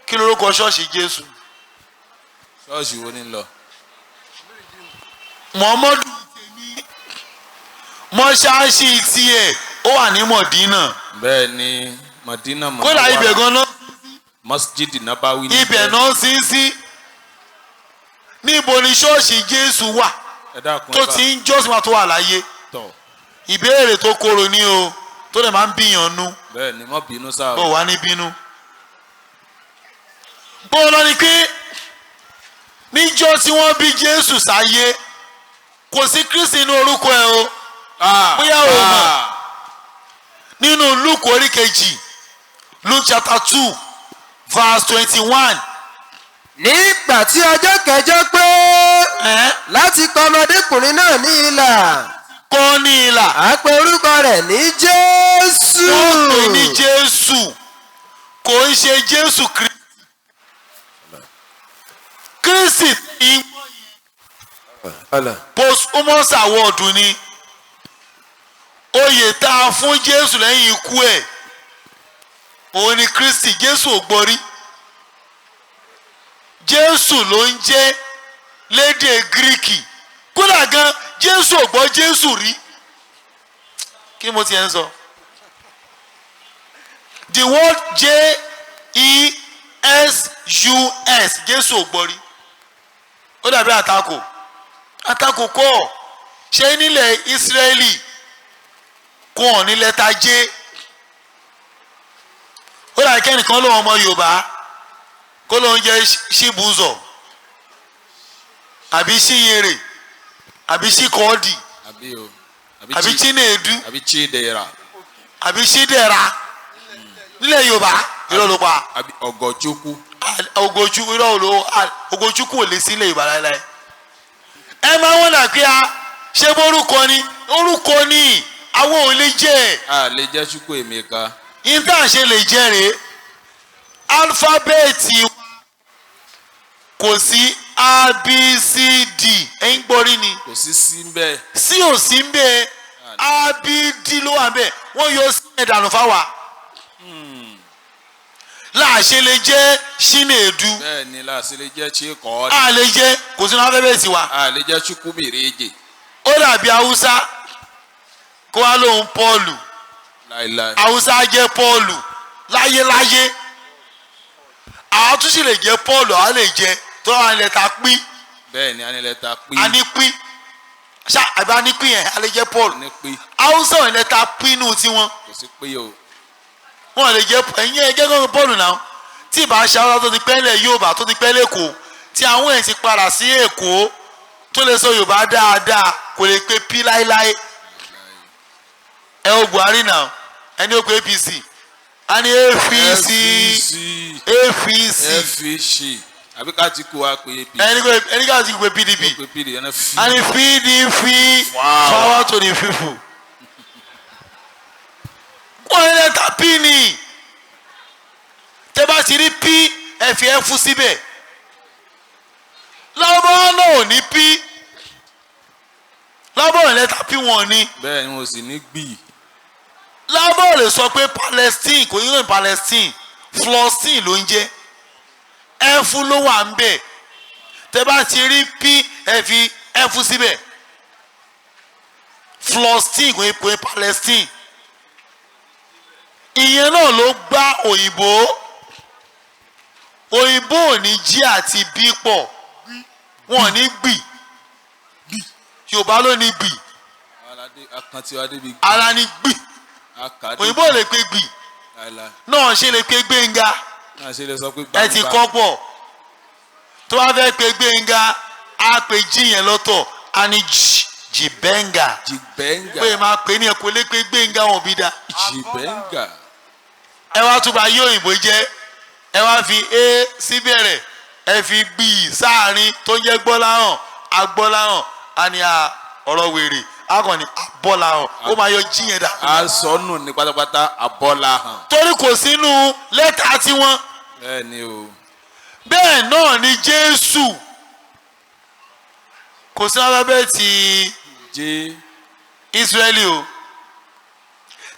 kí lorúkọ ṣọ́ọ̀ṣì Jésù? Ṣọ́ọ̀ṣì wo ni ń lọ? Muhammadu tèmi, mọ́ṣáláṣí tiẹ̀ ó wà ní Mọ̀dínà. Bẹ́ẹ̀ ni, Madina. Kódà ibẹ̀ gan-an Masjid Nabawi ní ibẹ̀ náà sí ń sí. Níbo ni ṣọ́ọ̀ṣì Jésù wà Ẹ dákun, tó ẹ bá ti ń jọ́sìn wa tó wà láyé? Tọ̀. Ìbéèrè tó korò ní o, tó lè máa ń bíyàn nú. Bẹ́ẹ̀ ni, mọ́ bínú sáà. Bó wà ní bínú. Bó lọ ni pé níjọ́ tí wọ́n bí Jésù sáyé, kò sí Kristi inú orúkọ ẹ̀ o. Bóyá o mọ̀, nínú Luke orí kejì, Luke chapter 2 verse 21. Nígbà tí ọjọ́ kẹjọ pé láti kọ ọmọdékùnrin náà ní ilà, Kọ́ ní ilà, à pe orúkọ rẹ̀ ní Jésù. Wọ́n pè ní Jésù. Kò ń ṣe Jésù Kristi. Kristi tí Allah. Posthumous award ni, oyè tá a fún Jésù lẹ́yìn ikú ẹ̀, òun ni Kristi. Jésù ò gbọ́rí. Jésù ló ń jẹ́ lédè Gíríkì. Kódà gan, Jésù ò gbọ́ Jésù rí. Kí mo ti ẹ̀ ń sọ? The word Jesus, Jésù ò gbọ́ rí. Ó dàbí àtakò. Àtakò kọ́ ṣé nílẹ̀ Ísírẹ́lì kò hàn ní lẹ́tà J. Ó dàbí kẹ́nìkan lóun ọmọ Yorùbá, kó lóun jẹ́ Ṣíbùzọ̀ àbí Ṣíyèrè àbí Ṣíkọ́ọ̀dì Àbí o àbí Chinedu àbí Chidera àbí Ṣídẹ̀ra nílẹ̀ Yorùbá. Irọ́ ló pa. Àbí Ọ̀gọ̀chukwu. Ogochukwu, irọ́ ló. Ogochukwu ò lè sí ilẹ̀ Yorùbá láéláé. Ẹ máa wọ́n dà pé a ṣé bórúkọ ni. Orúkọ ni àwọn ò lè jẹ́. A lè jẹ́ Chukwu Emeka. Ìdá ṣe lè jẹ́ rèé, alifábẹ́ẹ̀tì kò sí A, B, C, D. Ẹ̀yin gbọ́rí ni. Kò sí sí ń bẹ́ẹ̀. Sí ò sí ń bẹ́ẹ̀. A, B, D ló wà bẹ́ẹ̀. Wọ́n yọ sí ẹ̀dànù fáwa láàṣẹ lè jẹ́ Chinedu. Bẹ́ẹ̀ ni, láti lè jẹ́ Chikọ́. A lè jẹ́, kò sínú alifábẹ́ẹ̀tì wa. A lè jẹ́ Chukwumerije. Ó dàbí Haúsá kó wá lóhun Pọ́ọ̀lù. Láíláí. Haúsá jẹ́ Pọ́ọ̀lù láyéláyé? Àwọn tún sì lè jẹ́ Pọ́ọ̀lù. Àwọn lè jẹ́ tó wà ní lẹ́tà pín. Bẹ́ẹ̀ ni, a ní lẹ́tà pí. A ní pín ṣá, àbí a ní pín yẹn, a lè jẹ́ Pọ́ọ̀lù. Ní pí. Haúsá ò ní lẹ́tà pín nù tiwọn. Kò sí pí o. Wọn lè jẹ́. Ẹ̀yìn ẹ̀jẹ̀ gbọ́dọ̀ Pọ́ọ̀lù náà. Tí ìbá ṣe Haúsá tó ti pẹ́ lẹ̀ Yorùbá, tó ti pẹ́ lẹ́kọ̀ọ́, tí àwọn èèyàn ti padà sí Èkó, tó lè sọ Yorùbá dáadáa, kò lè pe pí láéláé. Ẹ wo Buhari náà, ẹni ó pe APC, a ní APC. APC. FC àbí ká ti kó wa pé AP. Ẹni ká ti pe PDP. Pé PD ẹni fi. A ní PDP. Wow. Power to the people. Wọ́n ní lẹ́tà P ni. Tẹ́ bá ti rí P, ẹ fi F síbẹ̀. Lọ́wọ́ náà ò ní P. Lọ́wọ́ ò ní lẹ́tà P, wọn ní. Bẹ́ẹ̀ ni, mo sì ní gbì. Lọ́wọ́ lè sọ pé Palestine, kò ní lóyún Palestine, Flostin ló ń jẹ́. F ló wà ń bẹ̀. Tẹ́ bá ti rí P, ẹ fi F síbẹ̀. Flostin, kò ní pé Palestine. Ìyẹn náà ló gbá òyìnbó. Òyìnbó ò ní G àti B pọ̀, wọn ò ní gbì. Yorùbá ló ní gbì. Aládé akanti wa débi gbì. Ara ní gbì. Akadé. Òyìnbó ò lè pe gbì. Láíláí. Náà ṣe lè pe Gbénga. Náà ṣe lè sọ pé Ẹ ti kọ́ pọ̀. Tó bá fẹ́ pe Gbénga, á pe jí yẹn lọ́tọ̀, á ní jì jìbẹ́ngà. Jìbẹ́ngà. Pé máa pè ní ẹ̀kọ́ lé pé Gbénga, wọn ò bí da. Jìbẹ́ngà. Ẹ wá tún bá yí òyìnbó jẹ́. Ẹ wá fi a síbẹ̀rẹ̀, ẹ fi gbì sáàrin tó ń jẹ́ Gbọ́láhàn. Agbọ́láhàn, á ní a ọ̀rọ̀ wèrè, á kàn ní Abọ́láhàn. Ó máa yọ jí yẹn dà. A sọnù ní pátápátá, Abọ́lá hàn. Torí kò sínú lẹ́tà tiwọn. Bẹ́ẹ̀ ni o. Bẹ́ẹ̀ náà ni Jésù kò sí alifábẹ́ẹ̀tì. J. Ísírẹ́lì o.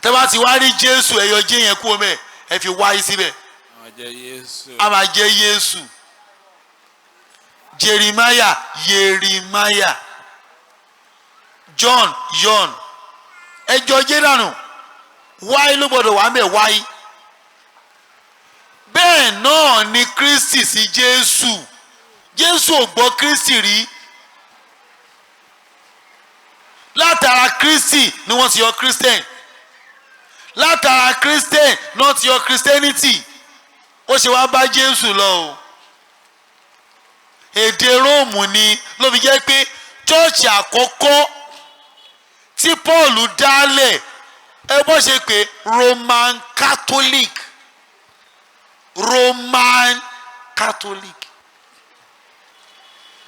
Tẹ́ bá ti wá rí Jésù, ẹ yọ J yẹn kúrò mẹ́, ẹ fi wáyé síbẹ̀. Àwọn jẹ Yéésù. A máa jẹ́ Yéésù. Jeremiah, Yerimaya. John, Yon. Ẹjọ́ jẹ́ dànù, wáyé ló gbọ́dọ̀ wà mẹ́ wáyé. Bẹ́ẹ̀ náà ni Kristi sí Jésù. Jésù ò gbọ́ Kristi rí. Látara Kristi ni wọ́n ti yọ Christian. Látara Christian náà ti yọ Christianity. Ó ṣe wá bá Jésù lọ o. Èdè Róòmù ni ló fi jẹ́ pé chọ́ọ̀chì àkọ́kọ́ tí Paul dálẹ̀, ẹ bọ́ ṣe pé Roman Catholic. Roman Catholic.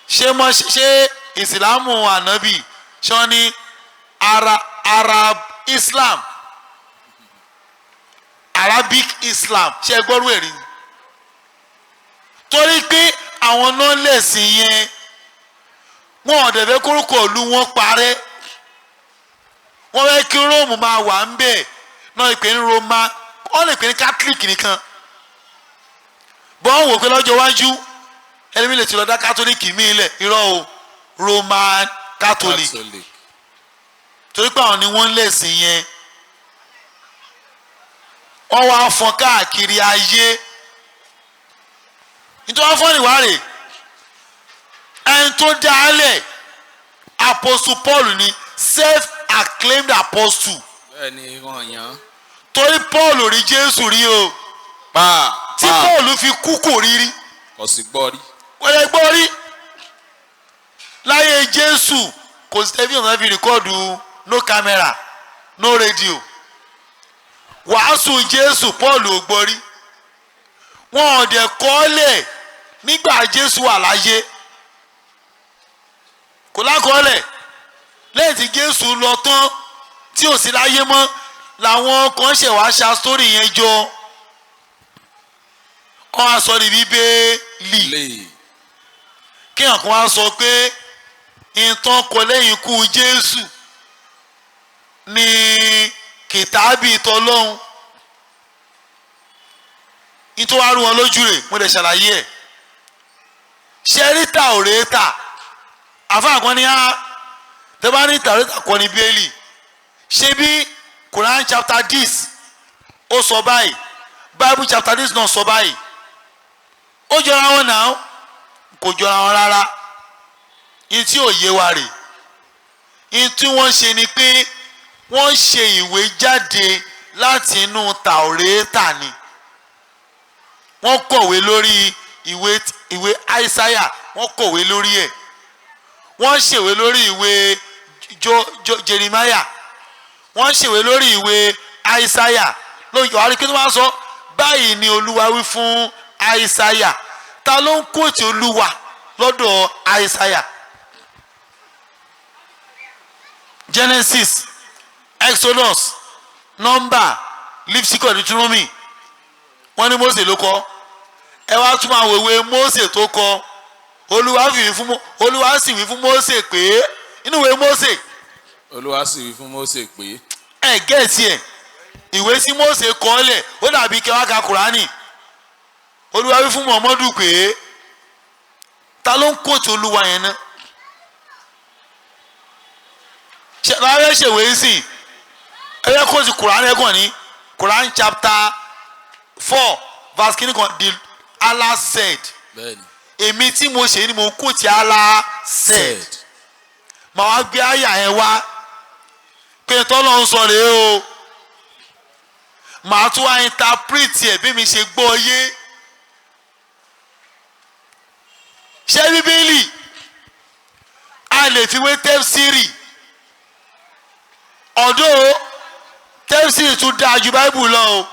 Ṣé mọ ṣé ìsìlámù ànábì ṣé wọ́n ní Arab Islam, Arabic Islam? Ṣé ẹ gbọ́rú ẹ̀rí ni? Torí pé àwọn náà lẹ̀sìn yẹn, wọn ò dẹ̀ fẹ́ kórúkọ ìlú wọn parẹ́. Wọ́n fẹ́ kí Róòmù máa wà ń bẹ̀ náà. Ìpè ní Roma, wọ́n lè pè ní Catholic nìkan bọ́n. Wò pé lọ́jọ́ iwájú, ẹni mi lè ti lọ dá Catholic mi lẹ̀. Irọ́ o, Roman Catholic. Catholic. Torí pé àwọn ni wọ́n ń lẹ̀sìn yẹn. Wọ́n wá fọ́n káàkiri ayé. Nítorí wọ́n fọ́n ìwárè, ẹni tó dá a lẹ̀, Apostle Paul ni, self-acclaimed apostle. Bẹ́ẹ̀ ni, wọ́n yàn. Torí Paul ò rí Jésù rí o. Pa. Tí Pa. Paul fi kú, kò rí rí. Kò sì gbọ́ rí. Wọ́n lè gbọ́ rí. Láyé Jésù, kò sí tẹlifíṣàn tó fi record, no camera, no radio. Wàásù Jésù, Paul ò gbọ́ rí. Wọn ò dẹ̀ kọ́lẹ̀ nígbà Jésù wà láyé, kò lákọọ́lẹ̀. Lẹ́yìn tí Jésù lọ tán tí ò sí láyé mọ́ làwọn kan ṣẹ̀ wá ṣa sórí yẹn jọ, wọ́n á sọ ní Bíbélì. Lè. Kéèyàn kan wá sọ pé ìtàn kọ lẹ́yìn ikú Jésù ní kìtàbí tọlọ́hun, nítorí wàá rú wọn lójú rẹ̀. Mo lè ṣàlàyé ẹ̀. Ṣẹ́ríta òrèéta àfáà kan ní á tẹ́ bá ní tàwórẹ́tà kọ́ ní Bíbélì, ṣé bí Quran chapter this ó sọ báyìí, Bible chapter this náà sọ báyìí, ó jọra wọn náà? Kò jọra wọn rárá. Ní tí ò yé wa rè, ní tí wọ́n ṣe ni pé wọ́n ṣe ìwé jáde láti inú tàwórẹ́tà ni. Wọ́n kọ̀wé lórí ìwé Aísáyà, wọ́n kọ̀wé lórí ẹ̀. Wọ́n ṣèwé lórí ìwé jo jo Jeremiah, wọ́n ṣèwé lórí ìwé Aísáyà lórí ọ̀hún. Kí ló máa sọ báyìí ni Olúwa wí fún Aísáyà? Ta ló ń quote Olúwa lọ́dọ̀ Aísáyà? Genesis, Exodus, Number, Leviticus, Deuteronomy, wọ́n ní Mósè ló kọ. Ẹ wá tún máa wèwe Mósè tó kọ. Olúwa sì wí fún Mósè pé inú ìwé Mósè. Olúwa sì wí fún Mósè pé. Ẹ get ẹ̀. Ìwé tí Mósè kọ lẹ̀, ó dàbí kẹwàá ka Kùránì, Olúwa wí fún Muhammadu pé. Ta ló ń quote Olúwa yẹn náà? Ṣe lábẹ́ ṣèwé sí ẹ yẹ quote Kùránì, ẹ kàn ní Quran chapter 4 verse kìíní kan, the Allah said. Èmi tí mo ṣe ni mo ń quote Allah said. Màá wá gbé àyà yẹn wá pé tọ́lọ́ ń sọ rèé o. Màá tún wá interpret ẹ̀ bí mi ṣe gbọ́ yé. Ṣé Bíbélì a lè fi wé tẹ́fsírì? Ọ̀dọ́ tẹ́fsírì tún dáa ju Báíbù lọ o.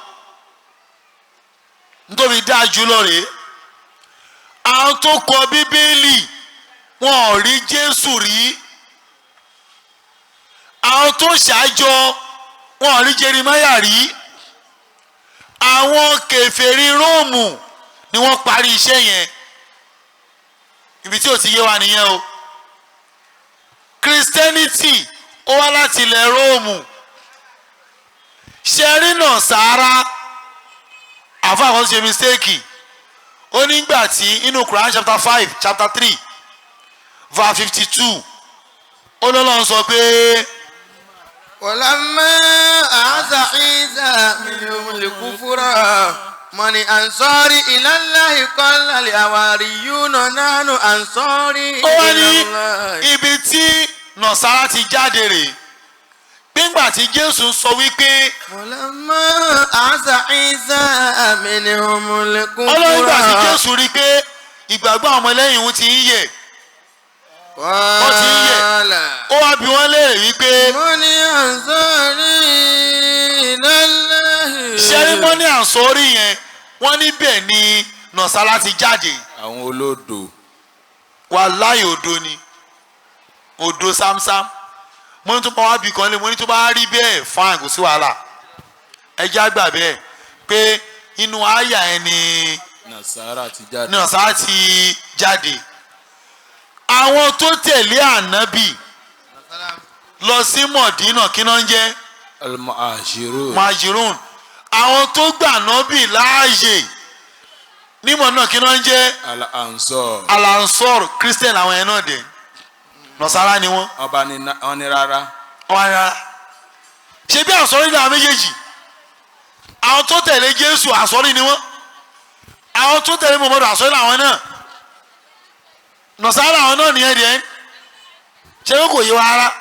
Nítorí dáa jù lọ rèé, àwọn tó kọ Bíbélì, wọn ò rí Jésù rí. Àwọn tó ṣàjọ, wọn ò rí Jeremáyà rí. Àwọn kèfèrí Róòmù ni wọ́n parí iṣẹ́ yẹn. Ibi tí ò ti yé wa nìyẹn o. Christianity, ó wá láti ilẹ̀ Róòmù. Ṣẹ́rí náà sáárá àfa àwọn ṣe mistake. Ó nígbà tí inú Quran chapter 5, chapter 3 verse 52, ó lọ́lọ́run sọ pé. ولما أعز عيسى منهم الكفر من أنصاري إلى الله قال الحواريون نحن أنصاري Ó wá ní إلى الله. ibi tí Nàsárà ti jáde rè, nígbà tí Jésù sọ wípé ولما أعز عيسى منهم الكفر Ọlọ́run, ìgbà tí Jésù rí i pé ìgbàgbọ́ àwọn ọmọlẹ́yìn òun ti ń yẹ̀, ó ti ń yẹ̀, قال ó wá bi wọ́n léèrè wípé من أنصاري إلى الله. Sẹ́rímọ́nì àsọ̀rí yẹn, wọ́n níbẹ̀ ni Nàsárà ti jáde. Àwọn olódò. Wàláhì, òdo ni, òdo sámsám. Mo ní tó bá wá bì kan lé, mo ní tó bá rí bẹ́ẹ̀, fine, kò sí wàhálà. Ẹ jẹ́ àgbà bẹ́ẹ̀ pé inú àyà ẹ ni Nàsárà ti jáde. Nàsárà ti jáde. Àwọn tó tẹ̀lé Ànábì lọ sí Mọ̀dínà, kí náà ń jẹ́? Al-Muhajirun. Muhajirun. Àwọn tó gbà Ànábì láàyè nímọ̀ náà, kí náà ń jẹ́? Al-Ansar. Al-Ansar. Christian àwọn yẹn náà dẹ̀, Nàsárà ni wọ́n. Ọba ní wọ́n ní rárá. Wọ́n rárá. Ṣe bí àsọ̀rí ní àwọn méjèèjì. Àwọn tó tẹ̀lé Jésù, àsọ̀rí ni wọ́n. Àwọn tó tẹ̀lé Muhammadu, àsọ̀rí làwọn náà. Nàsárà àwọn náà nìyẹn díẹ̀. Ṣé kò yé wa rárá?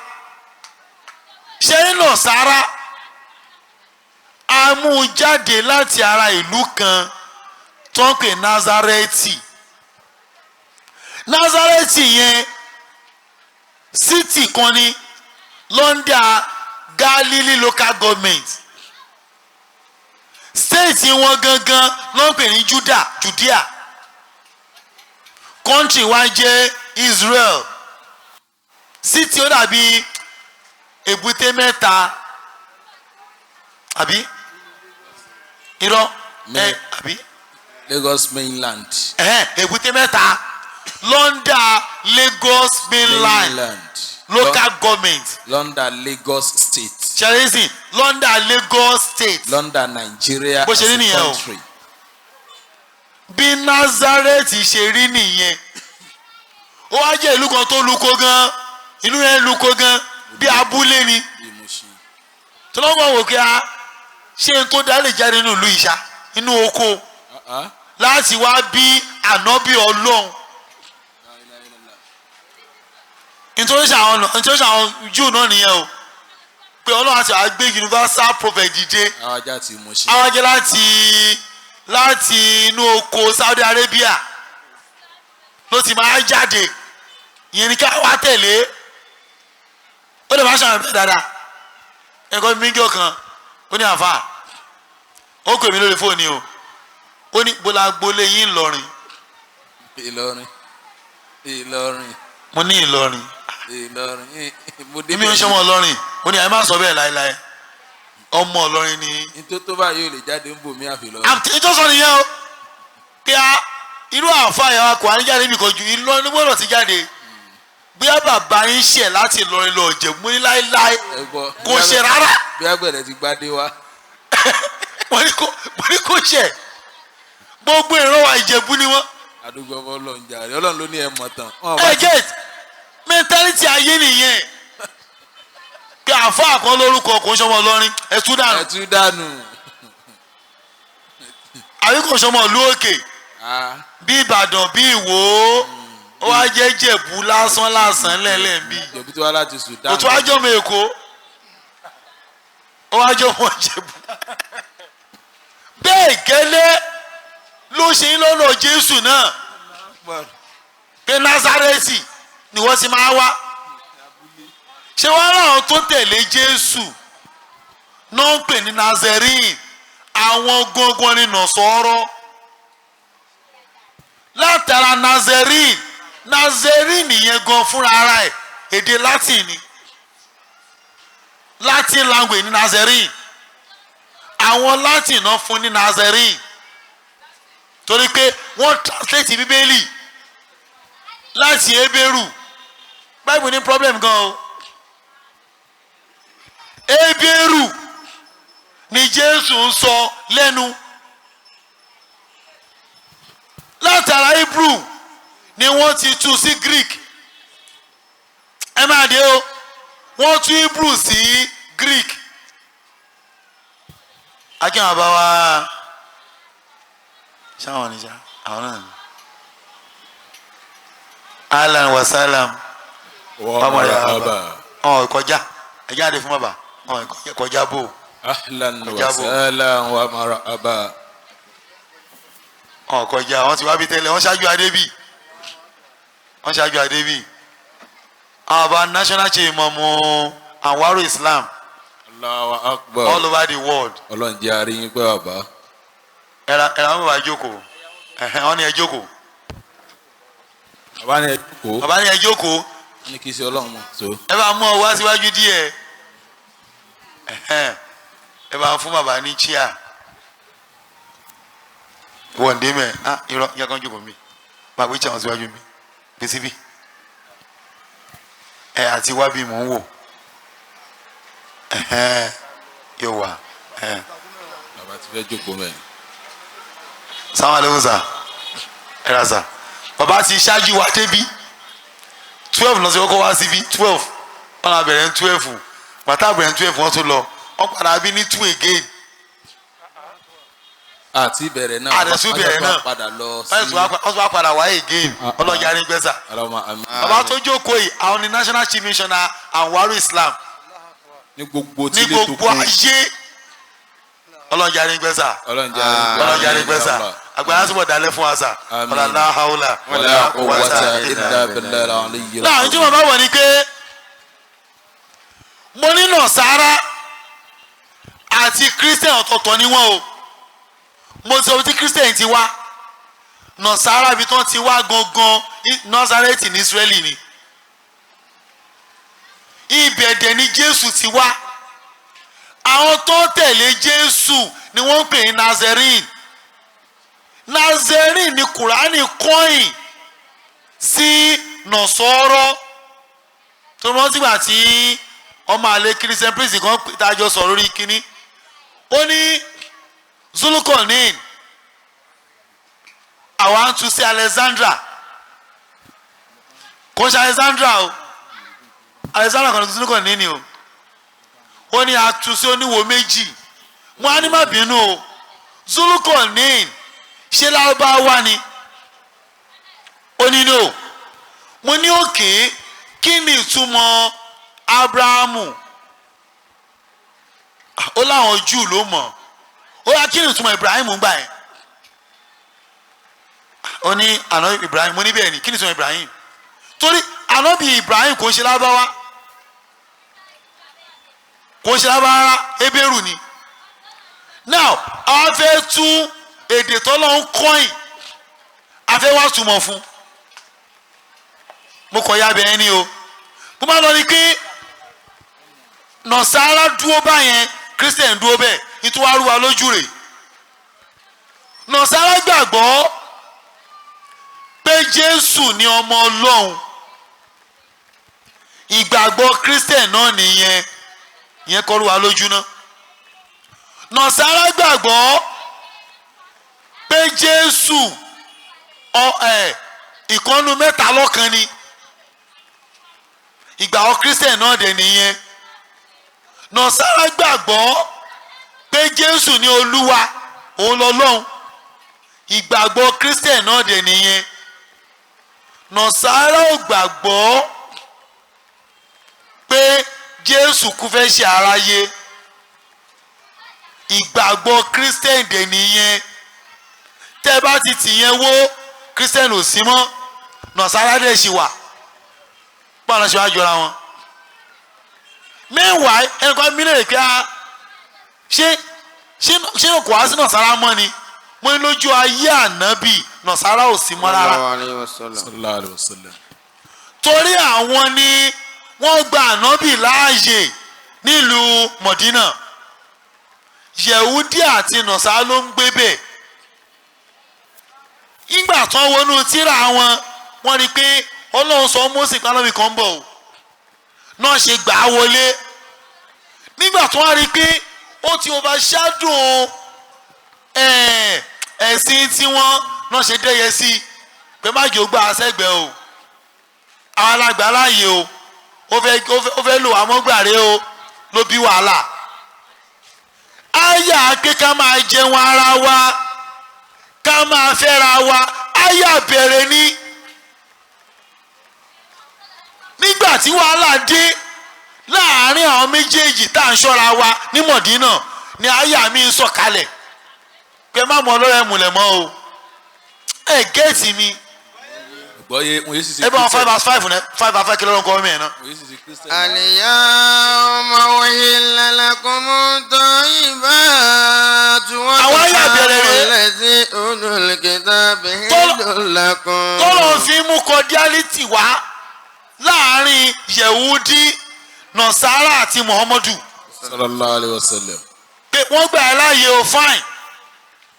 Ṣé Nàsárà a mú un jáde láti ara ìlú kan tó ń pè Nazareti? Nazareti yẹn, city kan ní London, Galilee local government. State wọn gangan ló ń pè ní Judah, Judea. Country wa jẹ́ Israel. City, ó dàbí Èbúté mẹ́ta àbí irọ́ ẹ àbí Lagos mainland. Èbúté mẹ́ta London Lagos mainland local government. London Lagos state. Ṣẹlẹ́sìn London Lagos state. London Nigeria bó as ṣe rí a nìyẹn o. country. Bí Nazareth ṣe rí nìyẹn. Ó wá jẹ́ ìlú kan tó luko gan, ìlú yẹn luko gan bí abúlé ni. Bí Mushin. Tọ́lọ́mọ̀ wò kí a ṣé n tó dá lè jáde nínú ìlú ìṣá inú oko láti wá bí ànábì Ọlọ́run. Nítorí àwọn Júù náà nìyẹn o, pé Ọlọ́run àti wàá gbé universal prophet dìde. Àwọn ajá ti Mushin. Àwọn jẹ́ láti inú oko Saudi Arabia ló ti máa jáde, ìyẹn ni ká wá tẹ̀lé. Ó lè má ṣàwọn bẹ́ẹ̀ dáadáa. Ẹ̀kọ́ mílíọ̀nù kan ó ní àfà, ó pè mí lórí fóònù o, ó ní bọ́lá gbolé yín Ìlọrin. Ìlọrin. Ìlọrin. Mo ní Ìlọrin. Ìlọrin. Mo dé Èmi ò ń ṣọmọ Ìlọrin. Ó ní àyè má sọ bẹ́ẹ̀ láéláé, ọmọ Ìlọrin ni. Nítorí tó bá yóò lè jáde ń bò mí àfi lọ. Ìjọsọ nìyẹn o, pé a irú àfa yẹn wa kò á ní jáde níbi kan ju Ìlọrin gbọ́dọ̀ ti jáde. Bóyá bàbá yín ṣẹ̀ láti Ìlọrin lọ Ìjẹ̀bú, mo ní láéláé kò ṣe rárá. Bí agbẹ̀rẹ̀ ti gbádé wá. Mo ní kò ṣe, gbogbo ìran wa Ìjẹ̀bú ni wọ́n. Àdúgbò Ọlọ́run jàre, Ọlọ́run ló ní ẹ mọ̀ tán. Ẹ get mentality ayé nìyẹn, pé àfa kan lórúkọ kò ń ṣọmọ Ìlọrin, ẹ tú dànù. Ẹ tú dànù. Àbí kò ṣọmọ ìlú òkè bí Ìbàdàn bí Ìwó, ó wá jẹ́ Jẹ̀bú lásán lásán lẹ́lẹ́ bí. Jẹ̀bú tó wá láti Sudan. Kò tó wá jọmọ Èkó, ó wá jọmọ Jẹ̀bú. Bẹ́ẹ̀ gẹ́lẹ́ ló ṣe ń lọ́nà Jésù náà, pé Násárẹ́tì ni wọ́n ti máa wá. Ṣé wọ́n ráwọn tó tẹ̀lé Jésù náà ń pè ní Nazarene, àwọn gangan ni Nọ̀sọ́rọ́. Látara Nazarene, Nazarene yẹn gan fúnra ara ẹ̀ èdè Latin ni, Latin language ní Nazarene. Àwọn Latin náà fún ní Nazarene torí pé wọ́n translate Bíbélì láti Hébérù. Bible ní problem gan o. Hébérù ni Jésù ń sọ lẹ́nu. Látara Hebrew ni wọ́n ti tú sí Greek. Ẹ máa dé o, wọ́n tú Hebrew sí Greek. Akínwó bá wa ṣáwọn níjà àwọn náà ni. Alan wa salam. Wa marhaba. Ọ̀ kọjá ẹ jáde fún bàbá, ọ̀ kọjá bò. Ahlan wa sahlan wa marhaba. Ọ̀ kọjá, wọ́n ti wá bí tẹ́lẹ̀, wọ́n ṣáájú adébí, wọ́n ṣáájú adébí. Àwọn bá national chief mọ̀mọ́ Anwaru Islam. Allahu Akbar. All over the world. Ọlọ́run jẹ́ àríyìn pé bàbá. Ẹ̀rà wọn bàbá jókòó, wọ́n ní ẹ jókòó. Bàbá ní ẹ jókòó. Bàbá ní ẹ jókòó. Wọ́n ní kí í ṣe Ọlọ́run mọ̀ so. Ẹ bá mú ọ wá síwájú díẹ̀. Ẹ bá fún bàbá ní chair. Wọ́n dé mẹ́, ah irọ́ yẹ kán jókòó mi. Bàbá ìjà wọn síwájú mi. Gbèsè bí. Ẹ àti wá bí mò ń wò. Yóò wà. Bàbá ti fẹ́ jókòó mẹ́. Sáwọn alẹ́ sà, ẹ ra sà. Bàbá ti ṣáájú wa débí 12 lọ sí kọ́kọ́ wá síbí 12, wọn náà bẹ̀rẹ̀ ní 12, bàtà bẹ̀rẹ̀ ní 12 wọ́n tún lọ, wọ́n padà bí ní 2 again. Àti bẹ̀rẹ̀ náà àdẹ̀sù bẹ̀rẹ̀ náà padà lọ sí. Wọ́n tún wá padà wá again. Ọlọ́jà ní gbẹ́sà. Bàbá tó jókòó yìí, àwọn ni national chief missioner Anwaru Islam ní gbogbo ní gbogbo ayé. Ọlọ́jà ní gbẹ́sà, ọlọ́jà ní gbẹ́sà. Agbára túbọ̀ dalẹ̀ fún wa sà. Ọ̀làlá haúlà wala quwwata illa billahi al-aliyyil. Náà tí mo bá wọ̀ ni pé mo ní Nọ̀sárà àti Christian ọ̀tọ̀ọ̀tọ̀ ni wọ́n o. Mo sọ tí Christian ti wá, Nọ̀sárà ibi tí wọ́n ti wá gangan, Násárẹ́tì ní Ísírẹ́lì ni. Ibẹ̀ dẹ̀ ni Jésù ti wá. Àwọn tó tẹ̀lé Jésù ni wọ́n ń pè ní Nazarene. Nazarene ni Kùránì kọ́yìn sí Nọ̀sọ́rọ́ tó rántí gbà tí ọmọ àlè Christian Prince kan tájọ sọ̀rọ̀ lórí kínní, ó ní Zulukonin, àwa ń tu sí Alexandra. Kò ń ṣe Alexandra o, Alexandra kan ní Zulukonin ni o. Ó ní atu sí oníwo méjì. Wọn á ní má bínú o, Zulukonin ṣé Lárúbáwá ni? Ó ní no. Mo ní òkè, kí ni ìtumọ̀ Abrahamu? Ó láwọn Júù ló mọ̀. Ó yá, kí ni ìtumọ̀ Ibrahim ń gbà yẹn? Ó ní àná Ibrahim. Mo ní bẹ́ẹ̀ ni, kí ni ìtumọ̀ Ibrahim? Torí ànábì Ibrahim kò ń ṣe Lárúbáwá, kò ń ṣe Lárúbáwá rárá, Hébérù ni. Now, a fẹ́ tú èdè tọ́lọ́ ń kọ́yìn, a fẹ́ wá túmọ̀ fún. Mo kọ̀ ya bẹ́ẹ̀ ni o. Mo máa lọ ní pé Nọ̀sára dúró báyẹn, Christian dúró bẹ́ẹ̀, nítorí wàá rú wa lójú rè. Nọ̀sára gbàgbọ́ pé Jésù ni ọmọ Ọlọ́run. Ìgbàgbọ́ Christian náà nìyẹn. Ìyẹn kọ́ rú wa lójú náà. Nọ̀sára gbàgbọ́ pé Jésù ẹ ìkànnù mẹ́ta lọ́kan ni. Ìgbàgbọ́ Christian náà dẹ̀ nìyẹn. Nọ̀sára gbàgbọ́ pé Jésù ni Olúwa, òun lọ́lọ́run. Ìgbàgbọ́ Christian náà dẹ̀ nìyẹn. Nọ̀sára ò gbàgbọ́ pé Jésù kú fẹ́ ṣe aráyé. Ìgbàgbọ́ Christian dẹ̀ nìyẹn. Tẹ́ bá ti tìyẹn wó, Christian ò sí mọ́, Nọ̀sára dẹ̀ ṣì wà. Báwo la ṣe wá jọra wọn? Meanwhile, ẹnìkan mílíọ̀nù pé a ṣé kò wá sí Nọ̀sára mọ́ ni? Mo ní lójú ayé ànábì, Nọ̀sára ò sí mọ́ rárá. Sallallahu alayhi wa sallam. Torí àwọn ni wọ́n gba ànábì láàyè nílùú Mọ̀dínà. Yẹ̀wúdí àti Nọ̀sára ló ń gbé bẹ̀. Nígbà tó ń wọnú tírà wọn, wọ́n rí i pé Ọlọ́run sọ Mósè pé ànábì kan ń bọ̀ o, náà ṣe gbà á wọlé. Nígbà tó wá rí i pé ó ti overshadow ẹ̀sìn tiwọn, náà ṣe dẹ́yẹ sí i pé má jò gbà á sẹ́gbẹ̀ẹ́ o, àwọn alágbà láàyè o, ó fẹ́ lò àmọ́gbàre o, ló bí wàhálà. Àyà pé ká máa jẹun ara wa, ká máa fẹ́ra wa, àyà bẹ̀rẹ̀ ní nígbà tí wàhálà dé láàárín àwọn méjèèjì tá à ń ṣọ́ra wa ní Mọ̀dínà ni àyà mi ń sọ̀kalẹ̀ pé má mọ ọlọ́rẹ̀ múlẹ̀ mọ́ o. Ẹ get mi? Gbọ́yé wọn yéé sì ṣe Ẹ bá wọn 5 verse 5 ní 5 verse 5. Kí lọ́rọ̀ kọ́ mi ẹ̀ náà. Wọn yéé sì ṣe Christian. اليوم أحل لكم الطيبات. Àwọn àyà bẹ̀rẹ̀ rẹ̀. الذي أوتوا الكتاب حل لكم. Tọ́lọ̀ fi mú cordiality wá láàrin Yẹ̀wúdí, Nọ̀sára àti Muhammadu. Sallallahu alayhi wa sallam. Pé wọ́n gbà ẹ́ láàyè o, fine.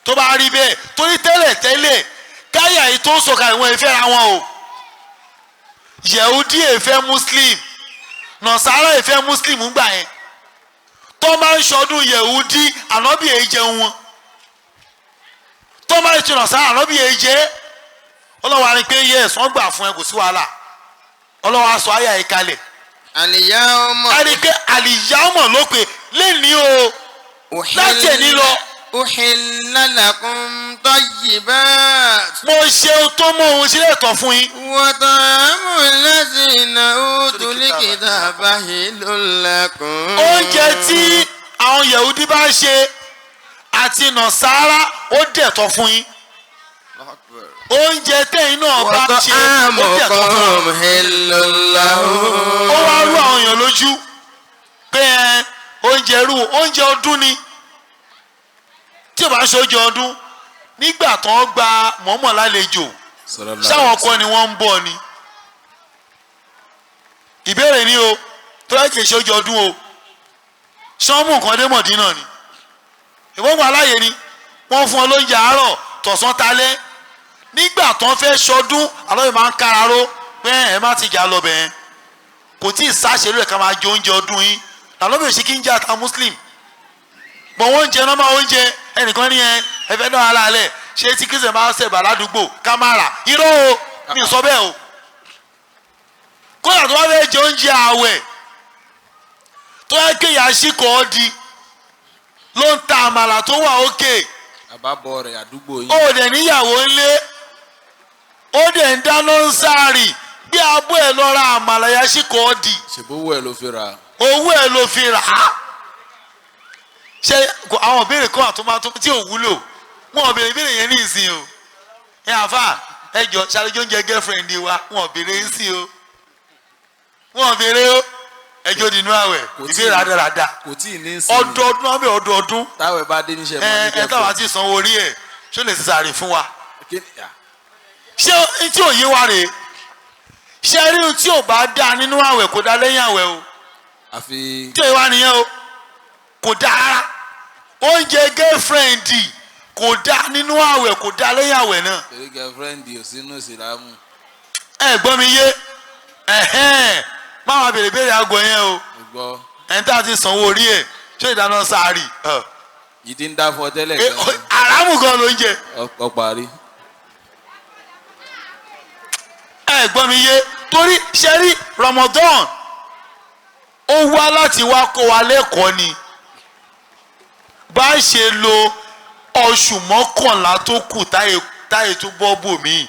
Tó bá rí bẹ́ẹ̀, torí tẹ́lẹ̀ tẹ́lẹ̀ káyà yìí tó ń sọ̀ka, ìwọ̀n ìfẹ́ ra wọn o. Yẹ̀wúdí èfẹ́ Muslim, Nọ̀sára èfẹ́ Muslim ń gbà yẹn. Tó máa ń ṣọdún Yẹ̀wúdí, ànábì èyí jẹun wọn. Tó máa ń ṣe Nọ̀sára, ànábì èyí jẹ́. Ọlọ́wọ́ á rí pé yes, wọ́n gbà fún ẹ, kò sí wàhálà. Ọlọ́wọ́ á sọ àyà yìí kalẹ̀. اليوم A rí i pé àlìyámọ̀ ló pè lẹ́ni o, láti ẹ̀ní lọ. أحل لكم طيبات. Mo ṣe ohun tó mọ ohun sílẹ̀ tọ̀ fún yín. وطعام الذين أوتوا الكتاب حل لكم. Oúnjẹ tí àwọn Yahudi bá ṣe àti Nọ̀sára, ó dẹ̀tọ̀ fún yín. Oúnjẹ tẹ̀yin náà bá ṣe, ó dẹ̀tọ̀ fún yín. وطعامكم حل لهم. Ó wá rú àwọn èèyàn lójú pé ẹ oúnjẹ rú oúnjẹ ọdún ni. Tí o bá ń ṣe oúnjẹ ọdún nígbà tó ń gba mọ̀ọ́mọ̀ lálejò, Sallallahu sáwọn alayhi wa kọ́ ni wọ́n ń bọ̀ ni? Ìbéèrè ni o. Tó yẹ kì í ṣe oúnjẹ ọdún o, sọ́mù nǹkan dé Mọ̀dínà ni, ìwọ́n wà láàyè ni, wọ́n fún ọ lóúnjẹ àárọ̀, tọ̀sán, talẹ́. Nígbà tó ń fẹ́ ṣọdún, àlọ́ yìí máa ń kára ró pé ẹ má ti jà lọ bẹ̀ẹ́, kò tí ì sáṣẹ lóye ká máa jẹ oúnjẹ ọdún yín. Làlọ́ bẹ̀rẹ̀ sí kí ń jẹ́ ata Muslim bọ̀, wọ́n ń jẹ nọ́mà oúnjẹ. Ẹnìkan ní ẹ fẹ́ náà alálẹ̀ ṣé tí Christian máa ń ṣẹ̀bà ládùúgbò ká má rà? Irọ́ o, mi ò sọ bẹ́ẹ̀ o. Kódà tó bá fẹ́ jẹ oúnjẹ ààwẹ̀, tó yẹ kéèyàn aṣíkọ̀ ọ́ di ló ń ta àmàlà tó wà ókè. Àbábọ̀ rẹ̀ àdúgbò yìí. Ó dẹ̀ níyàwó ńlé, ó dẹ̀ ń dáná ń sáàrì bí abọ́ ẹ̀ lọ ra àmàlà yasíkọ̀ ọ́ di. Ṣèbówó ẹ̀ ló fi rà. Owó ẹ̀ ló fi rà á. Ṣé àwọn ìbéèrè kan àtúmọ̀tún tí ò wúlò, wọn ò béèrè ìbéèrè yẹn ní ìsìn o. Ẹ àfà, ẹ jọ, ṣàlejò oúnjẹ girlfriend wa, wọn ò béèrè ń sìn o, wọn ò béèrè o. Ẹjọ́ nínú àwẹ̀, ìbéèrè àdàràdà. Kò tí ì ní ìsìn. Ọdọọdún wọn bẹ, ọdọọdún. Táwọn bá dé níṣẹ́ mọ́ ẹ ní. Ẹ táwa ti sanwó orí ẹ, ṣó lè sísàrè fún wa? Ṣé tí ò yé wa rèé? Ṣé rí ohun tí ò bá dáa nínú àwẹ̀, kò dá lẹ́yìn àwẹ̀ o. Àfi. Tí ò yé wa nìyẹn o, kò dáa rárá. Oúnjẹ girlfriend kò dáa nínú àwẹ̀, kò dáa lẹ́yìn àwẹ̀ náà. Torí girlfriend ò sínú ìsìlámù. Ẹ gbọ́ mi yé? Ẹ̀hẹ́n, má wàá béèrè béèrè àgọ́ yẹn o. Mo gbọ́. Ẹni tá a ti sanwó orí ẹ̀, ṣé ìdáná sáárì? Yìí ti ń dá fún ọ tẹ́lẹ̀ gan. Àràmù gan ló ń jẹ. Ọ parí. Ẹ gbọ́ mi yé? Torí ṣe rí Ramadan, ó wá láti wá kọ́ wa lẹ́kọ̀ọ́ ni bá a ṣe lo oṣù 11 tó kù táyé tó bọ́ bò mí.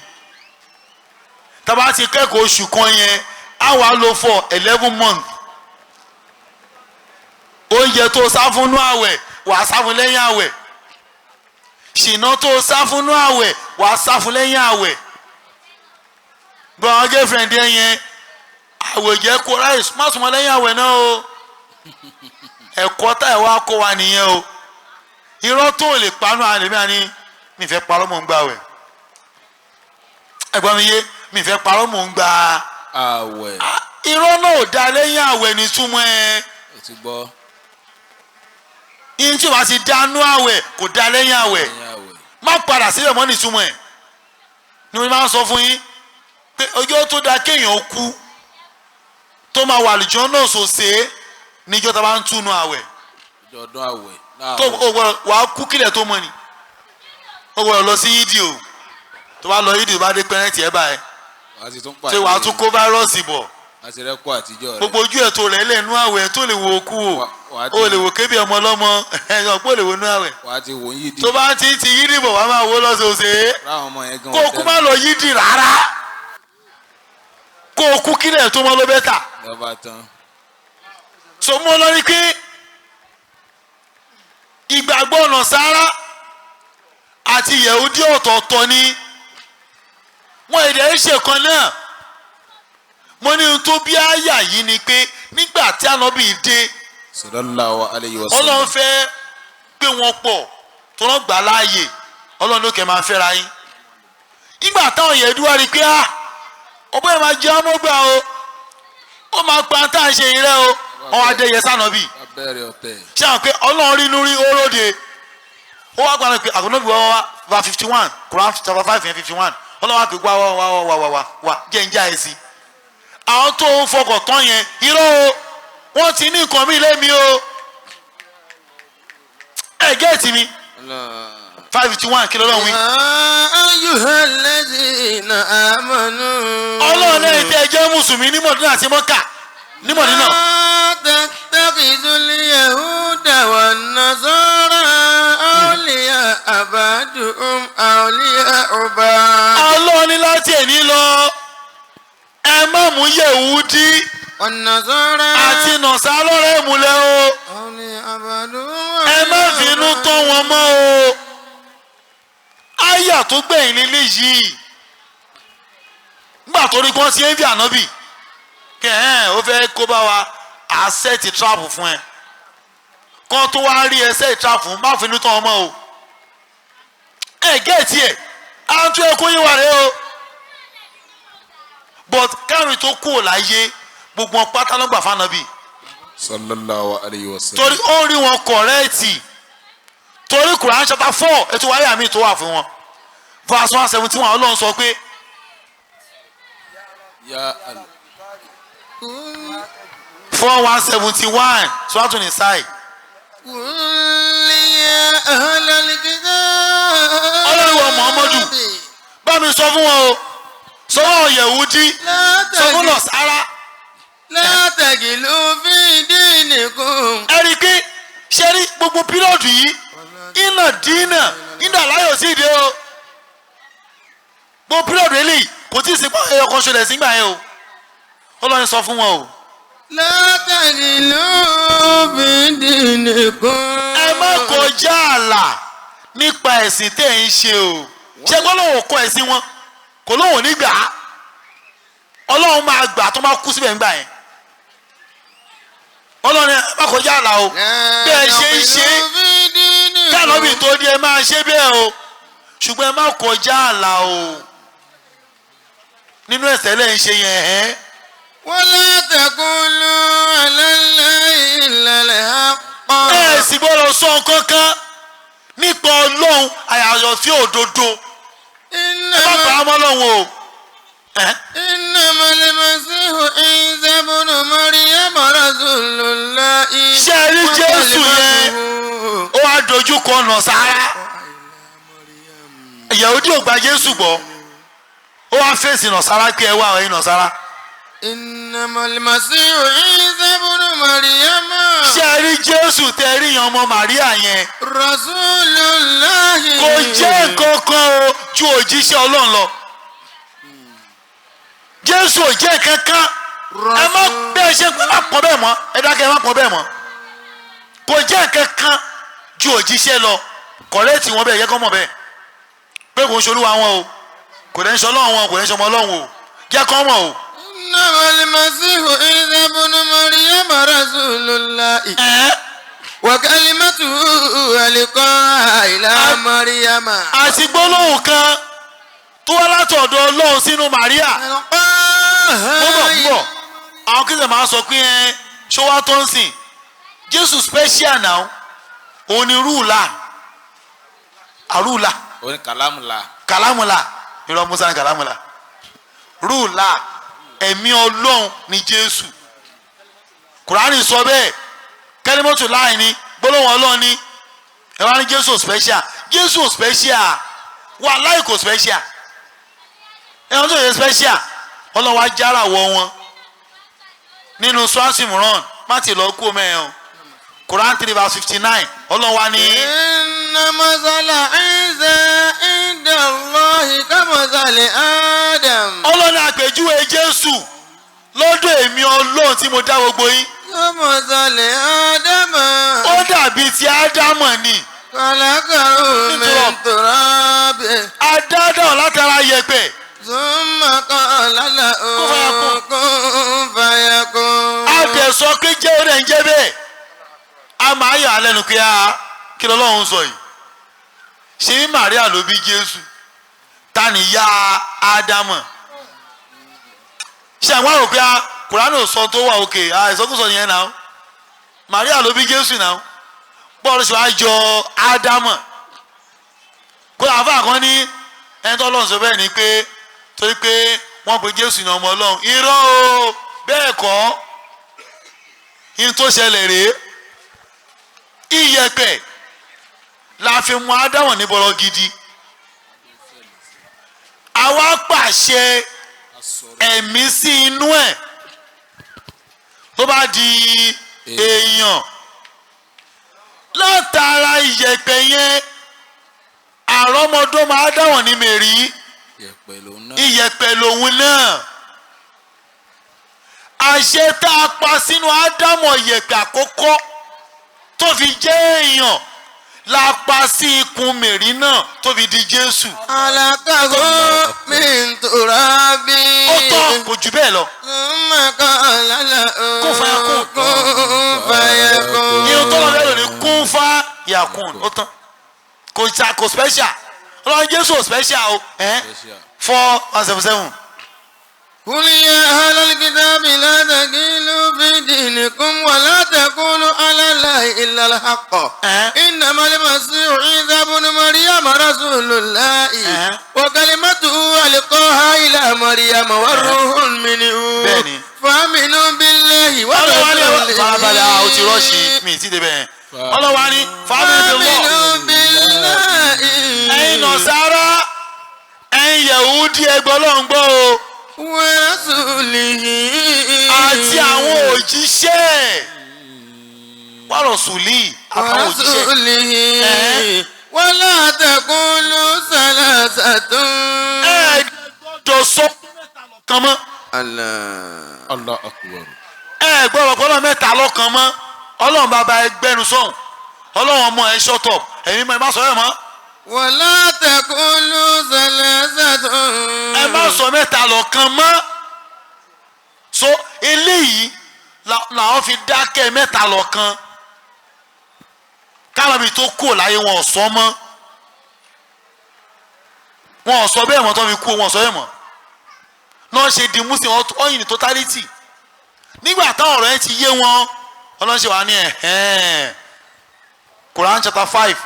Tá bá ti kẹ́kọ̀ọ́ oṣù kan yẹn, á wàá lò for 11 months. Oúnjẹ tó sá fúnnú àwẹ̀, wàá sá fún lẹ́yìn àwẹ̀. Ṣìnà tó sá fúnnú àwẹ̀, wàá sá fún lẹ́yìn àwẹ̀. Gbọ́n àwọn girlfriend yẹn yẹn, àwẹ̀ jẹ́ kó ráyè má súnmọ́ lẹ́yìn àwẹ̀ náà o. Ẹ̀kọ́ táyà wá kó wa nìyẹn o. Irọ́ tó lè panu àlèmí àní mi fẹ́ parọ́, mò ń gbà wẹ̀. Ẹ̀gbọ́n mi yé? Mi fẹ́ parọ́, mò ń gbà àwẹ̀. Irọ́ náà ò da lẹ́yìn àwẹ̀ ní túmọ̀ ẹ. O ti gbọ́. Yín tí o bá ti dánú àwẹ̀, kò da lẹ́yìn àwẹ̀. Lẹ́yìn àwẹ̀. Má padà síbẹ̀ mọ́ ní túmọ̀ ẹ̀ ni mo máa ń sọ fún yín pé ọjọ́ tó da kéèyàn kú, tó máa wà lùjọ́ náà sòsè, níjọ́ tá a bá ń túnu àwẹ̀. Ọjọ́ ọdún àwẹ̀. Tó o gbọ́dọ̀ wàá kú kílẹ̀ tó mọ̀ ni, o gbọ́dọ̀ lọ sí yídì o. Tó bá lọ yídì, tó bá dé pẹ́rẹ́ǹtì ẹ̀ báyìí, Wàá ti tún pàdé. ṣé wàá tún kó fáírọ́ọ̀sì bọ̀? Àti rẹ́kọ̀ àtijọ́ rẹ̀. Gbogbo ojú ẹ̀ tó rẹ̀ lẹ́nu àwẹ̀ tó lè wo okú o. Wàá ti O lè wò kébì ọmọ ọlọ́mọ ẹ̀ pé o lè wo inú àwẹ̀. Wàá ti wò ń yídì. Tó bá ti yídì bọ̀, wàá máa wo lọ́sọ̀ọ̀sẹ̀. Ráwọn ọmọ yẹn gan. Kó o kú má lọ yídì rárá, kó o kú kílẹ̀ tó mọ́ ló bẹ́ tà. Lọ́ba tán. So mo lọ rí pé ìgbàgbọ́ ọ̀nà sáárá àti Yẹ̀húdí ọ̀tọ̀ọ̀tọ̀ ni wọ́n, èdè ń ṣe kan náà. Mo ní ohun tó bí àyà yìí ni pé nígbà tí Ànábì dé, Sallallahu alayhi wa sallam. Ọlọ́run fẹ́ gbé wọn pọ̀, tó wọ́n gbà láàyè. Ọlọ́run ló kẹ́ máa fẹ́ra yín. Nígbà táwọn Yẹ̀húdí wá rí i pé ah, ọbẹ̀ yẹn máa jẹ́ ọmọ gbà o, ó máa pa tá à ń ṣe yìí rẹ o, wọn wá dé yẹ sànàbì. Abẹ́rẹ́ ọ̀tẹ̀. Ṣé àwọn pé Ọlọ́run rí inú rí oróde, ó wá gbọ́dọ̀ pé àgùnàbí wá wá wá 51, Quran chapter 5 yẹn, 51. Ọlọ́run wá pé wá wá wá wá wá wá wá, jẹ́ ń já ẹ sí. Àwọn tó ń fọkàn tán yẹn, irọ́ o, wọ́n ti ní nǹkan mi lẹ́mi o. Ẹ get mi? 5:51, kí lọ́lọ́run wí? أيها الذين آمنوا. Ọlọ́run lẹ́yìn tí ẹ jẹ́ mùsùlùmí ní Mọ̀dínà àti Mọ́kà, ní Mọ̀dínà. لا تتخذوا اليهود والنصارى أولياء، بعضهم أولياء بعض. Ọlọ́run ní láti ẹ̀ní lọ, ẹ má mú Yẹ̀wúdí والنصارى àti Nọ̀sá lọ́rẹ́ ìmúlẹ̀ o. أولياء بعضهم. Ẹ má finú tán wọn mọ́ o. Àyà tó gbẹ̀yìn nílé yìí, nígbà tó rí kán sí ẹ́ńfì ànábì kẹ́hẹ́n, ó fẹ́ kó bá wa, à set trap fún ẹ. Kán tó wá rí ẹ set trap fún, má finú tán ọmọ o. Ẹ get ẹ̀? À ń tún ẹ kó yé wa rẹ o. But káàrin tó kú ò láyé, gbogbo wọn pátá ló gbà fánábì. Sallallahu alayhi wa sallam. Torí ó rí wọn correct, torí Quran chapter 4, ètò wáyà mi tó wà fún wọn, verse 171, Ọlọ́run sọ pé Ya al 4 171, Suratu Nisai. قل يا أهل الكتاب. Ọlọ́run wọ Muhammadu, bá mi sọ fún wọn o, sọ fún àwọn Yẹ̀wúdí, sọ fún Nọ̀sárà. لا تغلوا في دينكم. Ẹ rí i pé ṣe rí gbogbo period yìí, iná dínà iná láyọ̀ sí ìdí o. Gbogbo period eléyìí kò tí ì sí pé ẹyọ kan ṣẹlẹ̀ sígbà yẹn o. Ọlọ́run sọ fún wọn o. لا تغلوا في دينكم. Ẹ má kọjá àlà nípa ẹ̀sìn tẹ́ ẹ̀ ń ṣe o. Ṣé gbọ́dọ̀ lòun kọ ẹ̀sìn wọn kò lóun ò ní gbà á? Ọlọ́run máa gbà tó máa kú síbẹ̀ ńgbà yẹn. Ọlọ́run, ẹ má kọjá àlà o. Bẹ́ẹ̀ ṣe ń ṣe kálọ́bì tó di, ẹ máa ṣe bẹ́ẹ̀ o, ṣùgbọ́n ẹ má kọjá àlà o nínú ẹ̀sẹ̀ lẹ́ ń ṣe yẹn ẹ́. ولا تقولوا على الله إلا الحق. Ẹ sì gbọ́dọ̀ sọ nǹkan kan nípa Ọlọ́run àyàyọ̀ sí òdodo. Ẹ má bàa mọ́ Ọlọ́run o. Ẹ́. إنما المسيح عيسى ابن مريم رسول الله. Ṣé ẹ rí Jésù yẹn, ó wá dojú kọ Nàsárà. Yẹ̀húdí ò gba Jésù gbọ́, ó wá fèsì Nàsárà pé ẹ wá àwọn ẹ̀yin Nàsárà. إنما المسيح عيسى ابن مريم. Ṣé ẹ rí Jésù tẹ rí yẹn, ọmọ Màríà yẹn, رسول الله. kò jẹ́ nǹkan kan o ju òjíṣẹ́ Ọlọ́run lọ. Jésù ò jẹ́ nǹkan kan. Ẹ má bẹ́ẹ̀ ṣe má pọ̀ bẹ́ẹ̀ mọ́, ẹ dákẹ́, ẹ má pọ̀ bẹ́ẹ̀ mọ́. Kò jẹ́ nǹkan kan ju òjíṣẹ́ lọ. Correct wọn bẹ́ẹ̀, yẹ kọ́ mọ̀ bẹ́ẹ̀ pé kò ń ṣolúwa wọn o, kò dẹ̀ ń ṣe Ọlọ́run wọn, kò dẹ̀ ń ṣe ọmọ Ọlọ́run o. Jẹ́ kọ́ mọ̀ o. إنما المسيح عيسى ابن مريم رسول الله Ẹ́. وكلمته ألقاها إلى مريم. Àti gbólóhùn kan tó wá látọ̀dọ̀ Ọlọ́run sínú Màríà. ألقاها Mo bọ̀, ń bọ̀. Àwọn Christian máa sọ pé ẹ ṣó wá tó ń sìn Jésù special now, òun ni rúùlà àrùlà. Oní kàlámùlà. Kàlámùlà, irọ́, Musa ní kàlámùlà. Rúùlà, ẹ̀mí Ọlọ́run ni Jésù. Kùránì sọ bẹ́ẹ̀, kẹ́límọ́tò láì ní gbólóhùn Ọlọ́run ní. Ẹ wá ní Jésù special, Jésù special, wà láì kò special. Ẹ wọ́n tó yẹ special, Ọlọ́run wá jára wọ wọn nínú Suratu Imran. Má ti lọ kú mẹ́ẹ̀ o. Quran 3 verse 59, Ọlọ́run wá ní. إن مثل عيسى عند الله كمثل آدم. Ọlọ́run, àpèjúwe Jésù lọ́dọ̀ èmi Ọlọ́run tí mo dá gbogbo yín, كمثل آدم. ó dàbí ti Ádámọ̀ ni. خلقه من تراب. Adáadáa látara yẹ̀pẹ̀. ثم قال له كن فيكون. A dẹ̀ sọ pé jẹ́, ó dẹ̀ ń jẹ́ bẹ́ẹ̀. A máa yà á lẹ́nu pé a kí lọ́lọ́run sọ yìí? Ṣé bí Màríà ló bí Jésù, ta ni ya Ádámọ̀? Ṣé àwọn àrò pé a Kùránì sọ tó wà òkè ìsọkúsọ nìyẹn náà? Màríà ló bí Jésù náà, bọ́ọ̀lù ṣe wá jọ Ádámọ̀? Kó àáfàá kan ní ẹni tó Ọlọ́run sọ bẹ́ẹ̀ ni pé torí pé wọ́n pe Jésù ní ọmọ Ọlọ́run. Irọ́ o, bẹ́ẹ̀ kọ́. Yín tó ṣẹlẹ̀ rèé: iyẹ̀pẹ̀ la fi mú Ádámọ̀ ní bọ́rọ̀ gidi, àwa pàṣẹ ẹ̀mí sí inú ẹ̀, tó bá di èèyàn látara iyẹ̀pẹ̀ yẹn. Àrọ́mọdọ́mọ Ádámọ̀ ní Mèrí. Yẹ̀pẹ̀ lòun náà. Iyẹ̀pẹ̀ lòun náà. Àṣẹ tá a pa sínú Ádámọ̀ iyẹ̀pẹ̀ àkọ́kọ́ tó fi jẹ́ èèyàn la pa sí ikùn Mèrí náà tó fi di Jésù. خلقه من تراب. Ó tọ́, kò jù bẹ́ẹ̀ lọ. ثم قال له كن فيكون. كن فيكون. Irun tó lọ bẹ́ẹ̀ lónìí, kún fá yàkùn, ó tán. Kò sa kò special. Ọlọ́run, Jésù ò special o. Special. 4 177. قل يا أهل الكتاب لا تغلوا في دينكم ولا تقولوا على الله إلا الحق. إنما المسيح عيسى ابن مريم رسول الله وكلمته ألقاها إلى مريم وروح منه Bẹ́ẹ̀ni. فآمنوا بالله Ọlọ́wà ní farabalẹ̀, a ò ti ورسوله. rush mi ti débẹ̀ yẹn. Ọlọ́wà ní fàmílì lọ. فآمنوا بالله. Ẹ̀yin Nasara, ẹ̀yin Yẹ̀húdí, ẹgbẹ́ Ọlọ́run gbọ́ o. ورسوله. Àti àwọn òjíṣẹ́ wàrọ̀sùlì àtàwọn òjíṣẹ́. ورسوله ولا تقولوا ثلاثة. Ẹ gbọ́dọ̀ sọ mẹ́ta lọ́kan mọ́. الله. Allah akbar. Ẹ gbọ́dọ̀ kọ́lọ́ mẹ́ta lọ́kan mọ́. Ọlọ́run bàbá ẹgbẹ́nu sọ̀hún, Ọlọ́run ọmọ ẹ ṣọ́tọ̀, ẹ̀yin mọ́ ẹ má sọ ẹ̀ mọ́. ولا تقولوا ثلاثة. Ẹ má sọ mẹ́ta lọ́kan mọ́. So eléyìí làwọn fi dákẹ́ mẹ́ta lọ́kan kálábì tó kù láyé, wọn ò sọ mọ́, wọn ò sọ bẹ́ẹ̀ mọ́. Tó fi kú, wọn ò sọ bẹ́ẹ̀ mọ́ náà ṣe di muslim ọyìn ní totality. Nígbà táwọn ọ̀rọ̀ yẹn ti yé wọn, ọlọ́ṣẹ́ wa ní ẹ̀hẹ́n Quran chapter 5,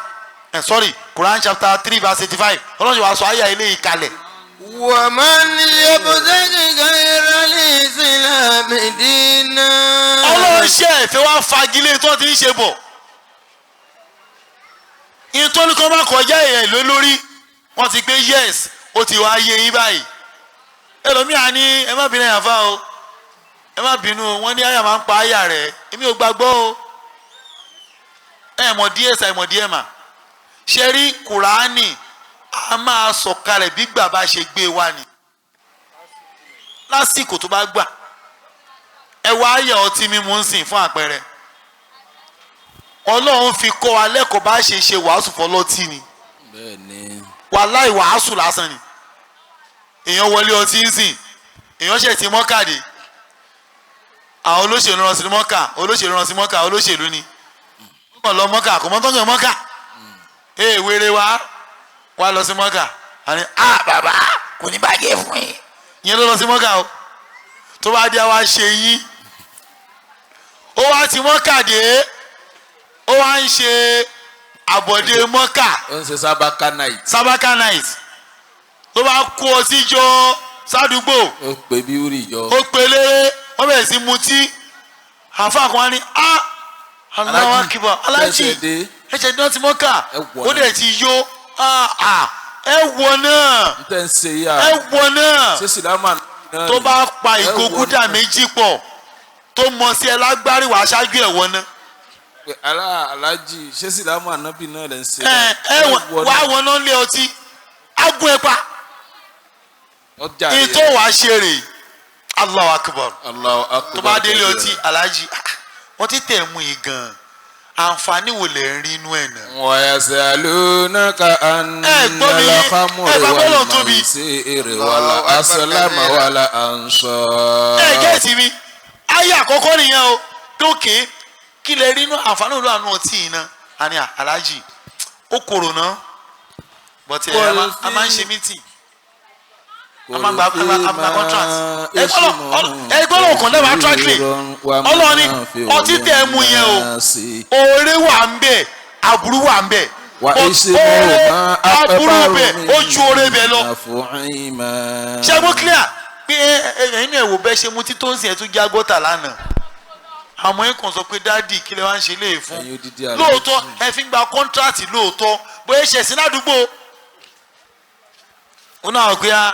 sorry, Quran chapter 3 verse 85, ọlọ́ṣẹ́ wa sọ ayé eléyìí kalẹ̀. ومن يبتغي غير الإسلام دينا. Ọlọ́ṣẹ́ ìfẹ́ wa fagilé tó ti ń ṣe bọ̀ ìtọ́ni kan máa kọjá èèyàn lé lórí. Wọ́n ti pé yes, ó ti wá yé yín báyìí. Ẹlòmíà ní ẹ má bínú ẹ̀yàn fá o, ẹ má bínú o, wọ́n ní àyà máa ń pa àyà rẹ̀, èmi ò gbàgbọ́ o. Ẹ mọ̀ díẹ̀ sà, ẹ mọ̀ díẹ̀ mà ṣe rí. Kùránì a máa sọ̀kalẹ̀ bí gbà bá ṣe gbé wa ni lásìkò tó bá gbà. Ẹ wá àyà ọtí mímu ń sìn fún àpẹẹrẹ, Ọlọ́run fi kọ́ wa lẹ́kọ̀ọ́ bá ṣe ṣe wàásù fọlọ́tì ni. Bẹ́ẹ̀ni. Wàláì, wàásù lásán ni. Èèyàn wọlé ọtí ń sìn, èèyàn ṣe ti mọ́kàdé, àwọn olóṣèlú rán sí mọ́kà, olóṣèlú rán sí mọ́kà, olóṣèlú ni wọ́n kàn lọ mọ́kà, kò mọ́ tọ́jú mọ́kà. Ee, wéré wa wá lọ sí mọ́kà, àní a bàbá kò ní bàjẹ́ fún yín. Ìyẹn ló lọ sí mọ́kà o. Tó bá dé, wá ṣe yín, ó wá ti mọ́kà dé, ó wá ń ṣe àbọ̀dé mọ́kà. Ó ń ṣe sábàkà night. Sábàkà night, ló bá kó ọtí jọ sádùúgbò. Ó pè bí wúrì jọ. Ó pe eléré, wọ́n bẹ̀rẹ̀ sí mutí. Àfa kan wá ní a Allahu Akbar, alájì. Ẹsẹ̀ dé. Ẹsẹ̀ dán ti mọ́kà. Ẹ wọ̀ ó náà. Dẹ̀ ti yó. Ẹ wọ̀ náà. N tẹ́ ń ṣe yá. Ẹ wọ̀ náà. Ṣé sìlámà náà Tó ni? bá pa Ẹ ìgò wọ̀ gúdà náà. méjì pọ̀ tó mọ sí ẹ lágbárí, wàá ṣáájú ẹ wọ̀ náà. Pé aláàjì, ṣé sìlámù ànábì náà lẹ́ ń ṣe? Ẹ ẹ wọ̀ wàá náà. wọ̀ náà lé ọtí ágún ẹ pa. Ọjà rẹ̀. Ìtò wàá ṣe rè, Allahu Akbar. Allahu akbar. Tó bá délé ọtí, aláàjì, wọ́n ti tẹ̀ mú yìí gan-an, àǹfààní wo lè ń rí inú ẹ̀ náà? ويسألونك عن Ẹ gbọ́ mi yé, الخمر ẹ gbà bọ́lọ̀ tóbi. والميسر والأزلام والأنصاب. Ẹ gẹ́ẹ̀tì mi, ayé àkọ́kọ́ nìyẹn o. Tókè kí lè rí inú àǹfààní òru àánú ọtí yìí náà? Àní aláàjì, ó korò náà, but ẹ a máa ń ṣe meeting, a máa gba a máa gba contract. Ẹ gbọ́dọ̀ kàn lẹ́wọ̀n attractly. Ọlọ́run ní ọtí tẹ̀ ẹ mu yẹn o, oore wà ń bẹ̀, aburú wà ń bẹ̀. Wà But oore aburú bẹ̀ ó ju oore bẹ̀ lọ. Ṣẹ́gun clear pé ẹ̀yin náà wò bẹ́ẹ̀ ṣe mutí tó ń sìn, ẹ̀ tún já gọ́tà lánàá. Àmọ́ ẹ̀ kàn sọ pé daddy, kí lè wá ń ṣe léè fún? Ẹ̀yin odidi àlọ́. Lóòótọ́ ẹ fi ń gba contract lóòótọ́, bóyá ṣẹ̀ sí ládùúgbò ó náà pé á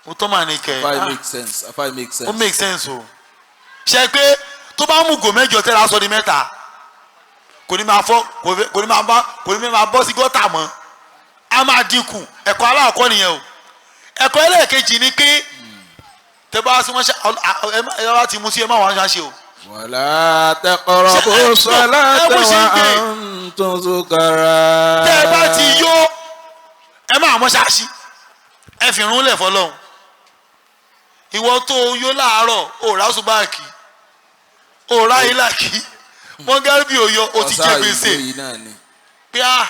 mo tọ́ màá ní kẹ́. If I make sense, if I make sense. Ó make sense o. Ṣe pé tó bá mú gò 8 tẹ́lẹ̀ aṣọ di 3, kò ní máa fọ́, kò ní máa bá, kò ní máa bọ́ sí gọ́tà mọ́, á máa dínkù. Ẹ̀kọ́ aláàkọ́ nìyẹn o. Ẹ̀kọ́ ẹlẹ́ẹ̀kejì ni pé tẹ bá sí wọn ṣe ẹ bá ti mú sí, ẹ má wọn ṣe o. ولا تقربوا الصلاة ẹ bó ṣe ń gbé. وأنتم سكارى. Tẹ ẹ bá ti yó, ẹ má mọ́ ṣáṣí, ẹ fi irun lẹ̀ fọlọ́hún. Ìwọ tó o yó láàárọ̀, o rà ṣùgbọ́n o rà ilà kí mọ́gàrbí ò yọ, o ti jẹ Ọ̀sá gbèsè. ìlú yìí náà ni. Pé a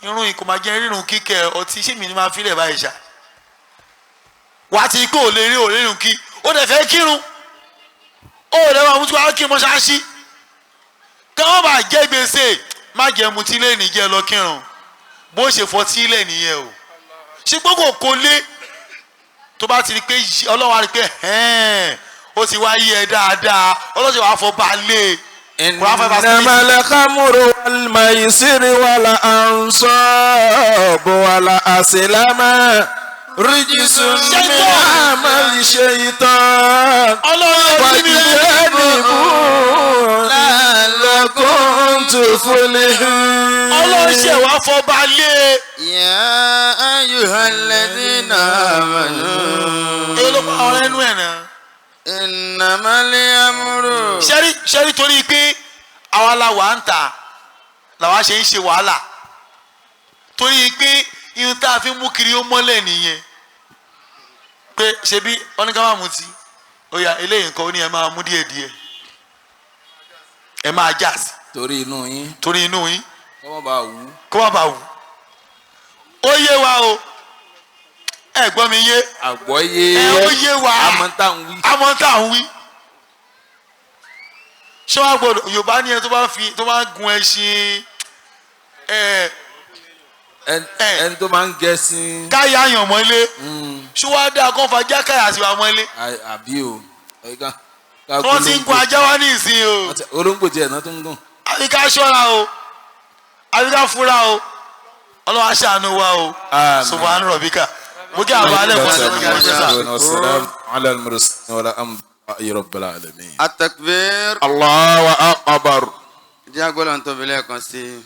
irun yìí kò máa jẹ rírun kíkẹ ọtí, ṣé mi ni máa filẹ̀ báyìí ṣá? Wà á ti pé ò lè rí, ò lè rírun kí Ó dẹ̀ fẹ́ kírun, ó dẹ̀ wà mutí wàá kí mọ́ṣáláṣí káwọn bá jẹ́ gbèsè. Má jẹ́ mutí lẹ́nìí, jẹ́ lọ kírun. Bó ṣe fọtí lẹ̀ nìyẹn o. Ṣé gbogbo kò lé tó bá ti rí pé Ọlọ́run á rí pé ẹ̀ẹ́n ó ti wá yí ẹ dáadáa, Ọlọ́run ti wàá fọ bá lé. إنما الخمر والميسر والأنصاب والأزلام رجس من عمل الشيطان Ọlọ́run ti ní فاجتنبوه لعلكم تفلحون. Ọlọ́run ṣe wàá fọ bá lé. يا أيها الذين آمنوا Èyí ló pa ọ̀rẹ́ inú ẹ̀ náà. إنما الأمر Ṣẹ́rí ṣẹ́rí, torí pé àwa la wà ń tà làwa ṣe ń ṣe wàhálà, torí pé ihun tá a fi mú kiri ó mọ́lẹ̀ nìyẹn, pé ṣebí wọ́n ní ká máa mutí, ó yá, eléyìí nǹkan ó ní ẹ máa mú díẹ̀ díẹ̀, ẹ máa já sí. Torí inú yín. Torí inú yín. Kọ́mọ́ bá wù. Kó má bàa wù. Ó yé wa o, ẹ gbọ́ mi yé? Àgbọ́yé. Ẹ ó yé wa. Àmọ́ tá à ń wí. Àmọ́ tá à ń wí. Ṣé wàá gbọ́dọ̀ Yorùbá ní ẹ tó bá fi tó bá gun ẹṣin ẹ Ẹni tó máa ń gẹṣin. Káyà yàn mọ́ ilé, ṣé wàá dáa kó fàájà káyà sí wa mọ́ ilé? Àbí o. Wọ́n ti ń gun ajá wa ní ìsìn o. Olóńgbò jẹ́ ẹ̀nà tó ń gùn. Àbí ká ṣọ́ra o, àbí ká fúra o. Ọlọ́run á ṣàánú wa o. Àmín. Subhana rabbika, mo kí àwọn alẹ́ fún ẹsẹ̀ mo kí àwọn ẹsẹ̀. والسلام على المرسلين والأنبياء رب العالمين. التكبير. الله أكبر. Jẹ́ agbọ́dọ̀ tó fi lẹ́ẹ̀kan sí i.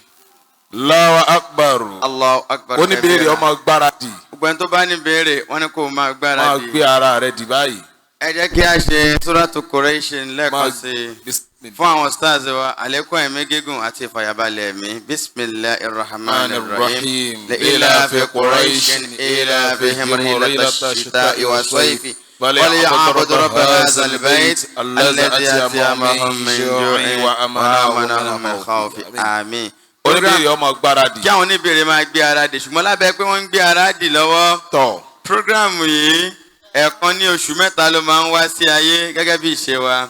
الله أكبر. Allahu akbar. Oníbèrè ọmọ gbáradì. Gbogbo ẹni tó bá ní béèrè, wọ́n ní kó o máa Máa gbáradì. gbé ara rẹ dì báyìí. Ẹ jẹ́ kí a ṣe Suratu Quraysh lẹ́ẹ̀kan Máa sí i. Bismillah. Fún àwọn stars wa, àlékún ẹ̀mí gígùn àti ìfàyàbalẹ̀ ẹ̀mí. Bismillahir rahmanir rahim. لإيلاف قريش إيلافهم رحلة الشتاء والصيف فليعبدوا رب هذا البيت الذي أطعمهم من جوع وآمنهم من خوف. آمين. Oníbèrè ọmọ gbáradì. Kí àwọn oníbèrè máa gbé ara dì, ṣùgbọ́n lábẹ́ pé wọ́n ń gbé ara dì lọ́wọ́, Tọ̀. Program yìí, ẹ̀ẹ̀kan ní oṣù 3 ló máa ń wá sí ayé gẹ́gẹ́ bí ìṣe wa.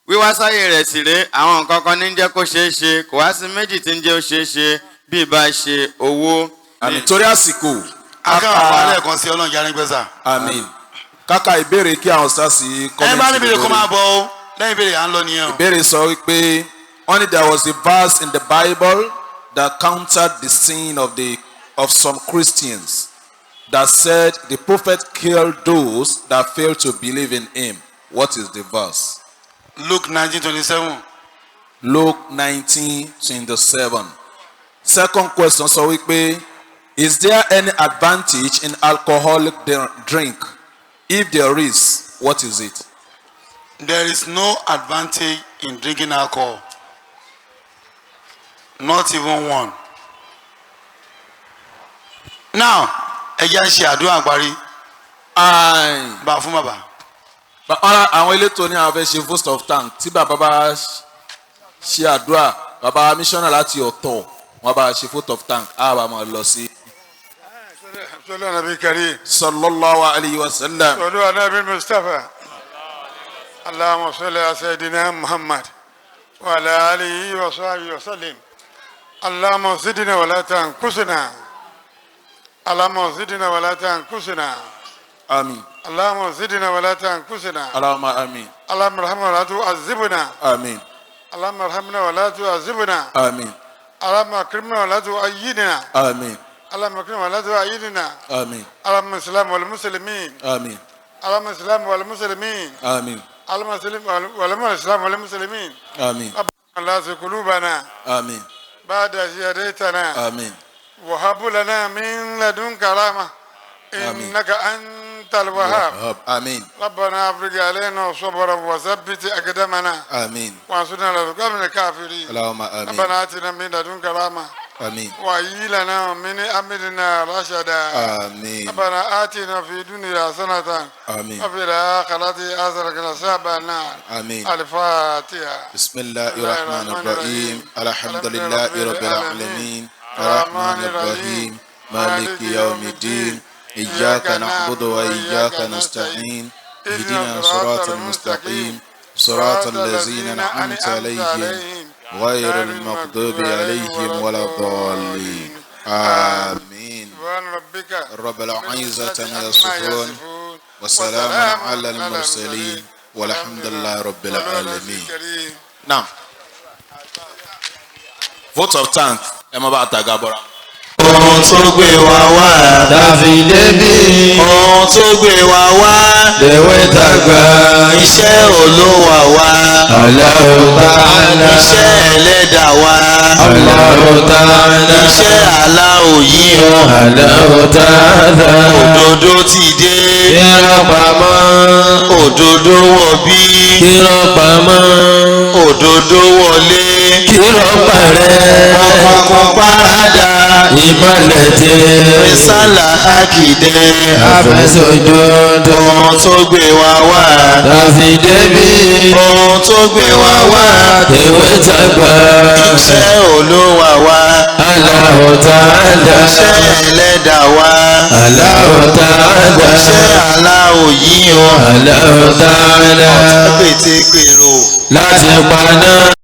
Wíwá sáyé rẹ̀ sì ré, àwọn nǹkan kan ní ń jẹ́ kó ṣeé ṣe, kò wá sí méjì tí ń jẹ́ ó ṣeé ṣe bí ìbá ṣe owó. Àmín, torí àsìkò. Akáwọn àwọn alẹ́ kan sí Ọlọ́run jáde gbẹ́sà. Àmín. Káka ìbéèrè kí àwọn stars Ẹ bá ní ìbéèrè, kó máa bọ̀ o. Lẹ́yìn ìbéèrè, à ń lọ nìyẹn o. Ìbéèrè sọ wípé only there was a verse in the Bible that countered the sin of some Christians that said the prophet killed those that failed to believe in him. What is the verse? Luke 19:27. Luke 19:27. Second question sọ wípé, is there any advantage in alcoholic drink? If there is, what is it? There is no advantage in drinking alcohol. Not even one. Now, ẹ jẹ́ à ń ṣe àdúrà parí. Aye. Bá a fún bàbá. Ọ̀rọ̀ àwọn elétò ní àwọn fẹ́ ṣe vote of thanks. Tí bàbá bá ṣe àdúrà, bàbá mísọ́nà láti ọ̀tọ̀ wọn bá ṣe vote of thanks, á bá máa lọ sí. صلى النبي الكريم. صلى الله عليه وسلم. صلوا على النبي المصطفى. اللهم صل على سيدنا محمد وعلى آله وصحبه وسلم. اللهم زدنا ولا تنقصنا. اللهم زدنا ولا تنقصنا. آمين. اللهم زدنا ولا تنقصنا. اللهم آمين. اللهم ارحمنا ولا تعذبنا. آمين. اللهم ارحمنا ولا تعذبنا. آمين. اللهم اكرمنا ولا تؤيدنا. آمين. اللهم اكرمنا ولا تؤيدنا. آمين. اللهم الاسلام والمسلمين. آمين. اللهم الاسلام والمسلمين. آمين. اللهم الاسلام والاسلام والمسلمين. آمين. ربنا لا تزغ قلوبنا آمين. بعد إذ هديتنا آمين. وهب لنا من لدنك رحمة آمين. إنك أنت الوهاب. آمين. ربنا افرج علينا صبرا وثبت أقدامنا آمين. وانصرنا على القوم الكافرين. اللهم آمين. ربنا آتنا من لدنك رحمة آمين. وهيئ لنا من أمرنا رشدا. آمين. ربنا آتنا في الدنيا حسنة آمين. وفي الآخرة حسنة وعذاب النار. آمين. الفاتحة. بسم الله الرحمن الرحيم. الحمد لله رب العالمين. الرحمن الرحيم. مالك يوم الدين. إياك نعبد وإياك نستعين. اهدنا صراط المستقيم صراط الذين أنعمت عليهم غير المغضوب عليهم ولا الضالين آمين. سبحان ربك رب العزة عما يصفون وسلام على المرسلين والحمد لله رب العالمين. Now, vote of thanks. Ẹ má bá tàgá bọ́ra. Ohun tó gbé wa wá. Tàfi débi. Ohun tó gbé wa wá. Lèwe tàgbà. Iṣẹ́ Olúwa wa. Allahu ta'ala. Iṣẹ́ ẹlẹ́dàá wa. Allahu ta'ala. Iṣẹ́ aláwọ̀ yìí o. Allahu ta'ala. Òdodo ti dé. Irọ́ pamọ́. Òdodo wọ̀ bí. Irọ́ pamọ́. Òdodo wọlé. Kírọ́ parẹ́. Ọkùnkùn parada. Ìmọ̀lẹ̀ tẹ. Rísálà àkìdẹ́. Àfẹsọ̀jọ́dọ̀. Ohun tó gbé wa wá. Tàfi débi. Ohun tó gbé wa wá. Tèwe tàgbà. Iṣẹ́ Olúwa wa. Allahu ta'ala. Iṣẹ́ ẹlẹ́dàá wa. Allahu ta'ala. Iṣẹ́ aláwọ̀ yìí o. Allahu ta'ala. Ọ̀tá pété pèrò. Láti paná.